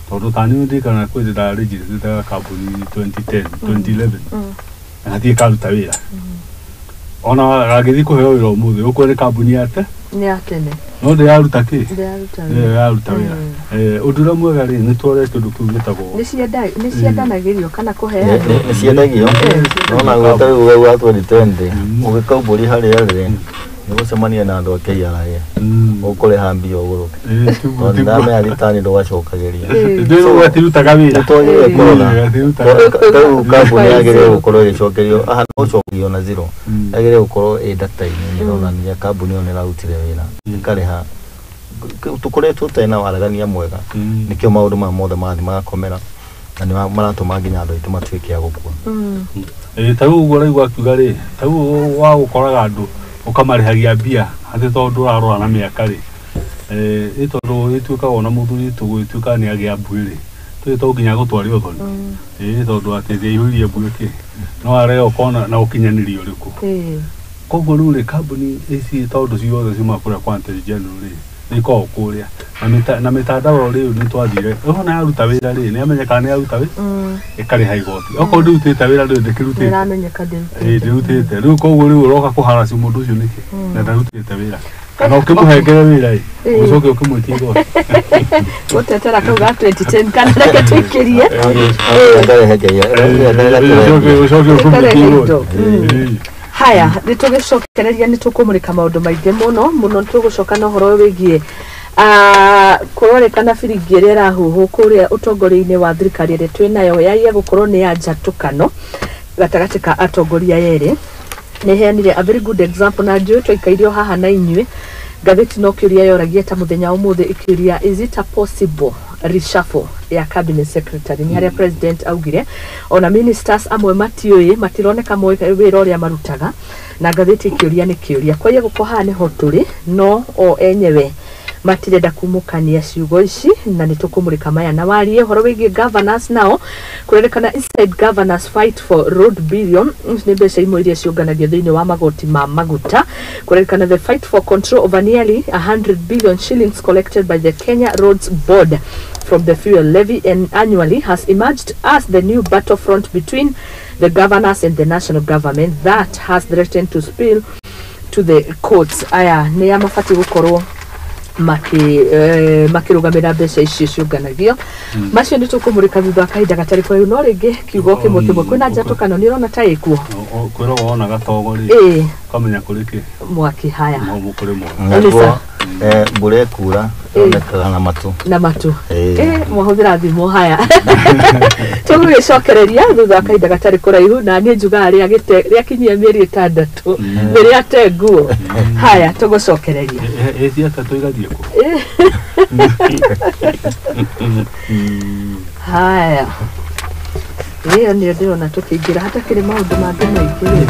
tondũ ta niĩ ndirikanaga kwĩ hĩndĩ ndarĩnjĩrĩte kambuni 2010, 2011, na gatirĩ karuta wĩra. Ona gagĩthiĩ kũheo wĩra ũmũthĩ, ũkuona nĩ kambuni yate Nĩ ya tene. No ndĩraruta kĩ? Ndĩraruta Ndĩraruta wĩra. Ũndũ ũrĩa mwega rĩ, nĩ twore kĩndũ kĩu gĩtagwo Nĩ ciendanagĩrio kana kũheanwo? Nĩ ciendagio, nona gweta rĩu wau wa 2020 ũgĩkaumbũri harĩa rĩ, nĩ gũcemania na andũ a KRA, ũkũrĩha mbia ũgũrũke, tondũ ndamenya ritani ndũgacokagĩria. Ndĩrũ gatirutaga wĩra. Nĩ twagĩrĩire kũrora Gatirutaga. Rĩu kambuni yagĩrĩire gũkorwo ĩgĩcokerio aha, no ũcokio na zero, yagĩrĩire gũkorwo ĩ data-inĩ ĩronania kambuni ĩyo nĩ ĩrarutire wĩra, ĩkarĩha. Tũkoretwo tũtarĩ na waragania mwega, nĩkĩo maũndũ maya mothe marathiĩ magakomera na nĩ maratũma nginya andũ aitũ matuĩke a gũkua. Ta rĩu ũguo ũraigua akiuga rĩ, ta rĩu wa gũkoraga andũ ũkamarĩhagia mbia atĩ tondũ ũrarora na mĩaka rĩ, ĩ tondũ ĩtuĩkaga ona mũthuri tũgũgĩtuĩka nĩ agĩa mbuĩ rĩ, tũrĩ to nginya gũtware ũthoni, ĩ tondũ atĩ ndĩaihũirie mbuĩ kĩ no areo ũkona na ũkinyanĩria ũrĩkũ. Koguo rĩu rĩ, kambuni ici tondũ ciothe ciumaga kũrĩa kwa Attorney General rĩ, nĩ ikoragwo kũrĩa na mĩtandao. Rĩu nĩ twathire ona yaruta wĩra rĩ, nĩ yamenyekana nĩ yaruta wĩra, ĩkarĩha igoti. Okorwo ndĩrutĩte wĩra rĩ, ndĩkĩrutĩte. Nĩramenyeka ndĩrutĩte. Ĩ ndĩrutĩte. Rĩu koguo rĩu ũroka kũharaci mũndũ ũcio nĩkĩ na ndarutĩte wĩra, kana ũkĩmũhengere wĩra ĩ, ũcoke ũkĩmwĩtia igoti? Gũtetera kau ga 2010 kana reke tũikĩrie. Ũcoke ũkĩmwĩtia igoti. Haya, nĩ tũgĩcokereria, nĩ tũkũmũrĩka maũndũ maingĩ mũno mũno. Nĩ tũgũcoka na ũhoro wĩgiĩ kũrorekana biringi ĩrĩa ĩrahuhwo kũrĩa ũtongoria-inĩ wa thirikari ĩrĩa twĩ nayo yaia gũkorwo nĩ ya njatũkano gatagatĩ ka atongoria erĩ. Nĩ heanire a very good example na njũĩ twaikaire o haha na inyuĩ. Ngathĩti no kĩũria yoragia ta mũthenya wa ũmũthĩ ĩkĩũria, is it a possible Reshuffle ya cabinet secretary nĩ harĩa president augire ona ministers amwe matiũĩ, matironeka moĩ wĩra ũrĩa marutaga, na ngathĩti ĩkĩũria nĩ kĩũria kwaia gũkũ haha nĩho tũrĩ, no o enyewe matirenda kumũkania ciugo ici, na nĩ tũkũmũrĩka maya na warie ũhoro wĩgiĩ governors. Nao kũrerĩkana inside governors fight for road billion. Ici nĩ mbeca imwe iria ciũnganagio thĩinĩ wa magoti ma maguta. Kũrerĩkana the fight for control over nearly 100 billion shillings collected by the Kenya Roads Board from the fuel levy and annually has emerged as the new battlefront between the governors and the national government that has threatened to spill to the courts. Aya nĩ a mabatiĩ gũkorwo makĩrũgamĩra mbeca icio ciũnganagio. Macio nĩ tũkũmũrĩka thutha wa kahinda gatarĩ kũraihu, no rĩngĩ kiugo kĩmwe kĩmwe, kwĩna njatũkano nĩ ũrona ta ĩkuo. Kwĩrwo wona gatogo rĩ, ũkamenya kũrĩ kĩ mwaki. Haya. Kũrĩ mwaki. Naguo mbura ĩkura yonekaga na matu. Na matu. Ĩĩ. Mwahũthĩra thimũ. Haya, tũgũgĩcokereria thutha wa kahinda gatarĩ kũraihu, na niĩ njugaga rĩakinyia mĩeri 6 nĩ rĩate nguo. Haya, tũgũcokereria. Ĩci atatũ igathiĩ kũ? Haya, ĩyo nĩyo ndĩrona tũkĩingĩra hatakĩrĩ maũndũ mangĩ maingĩ.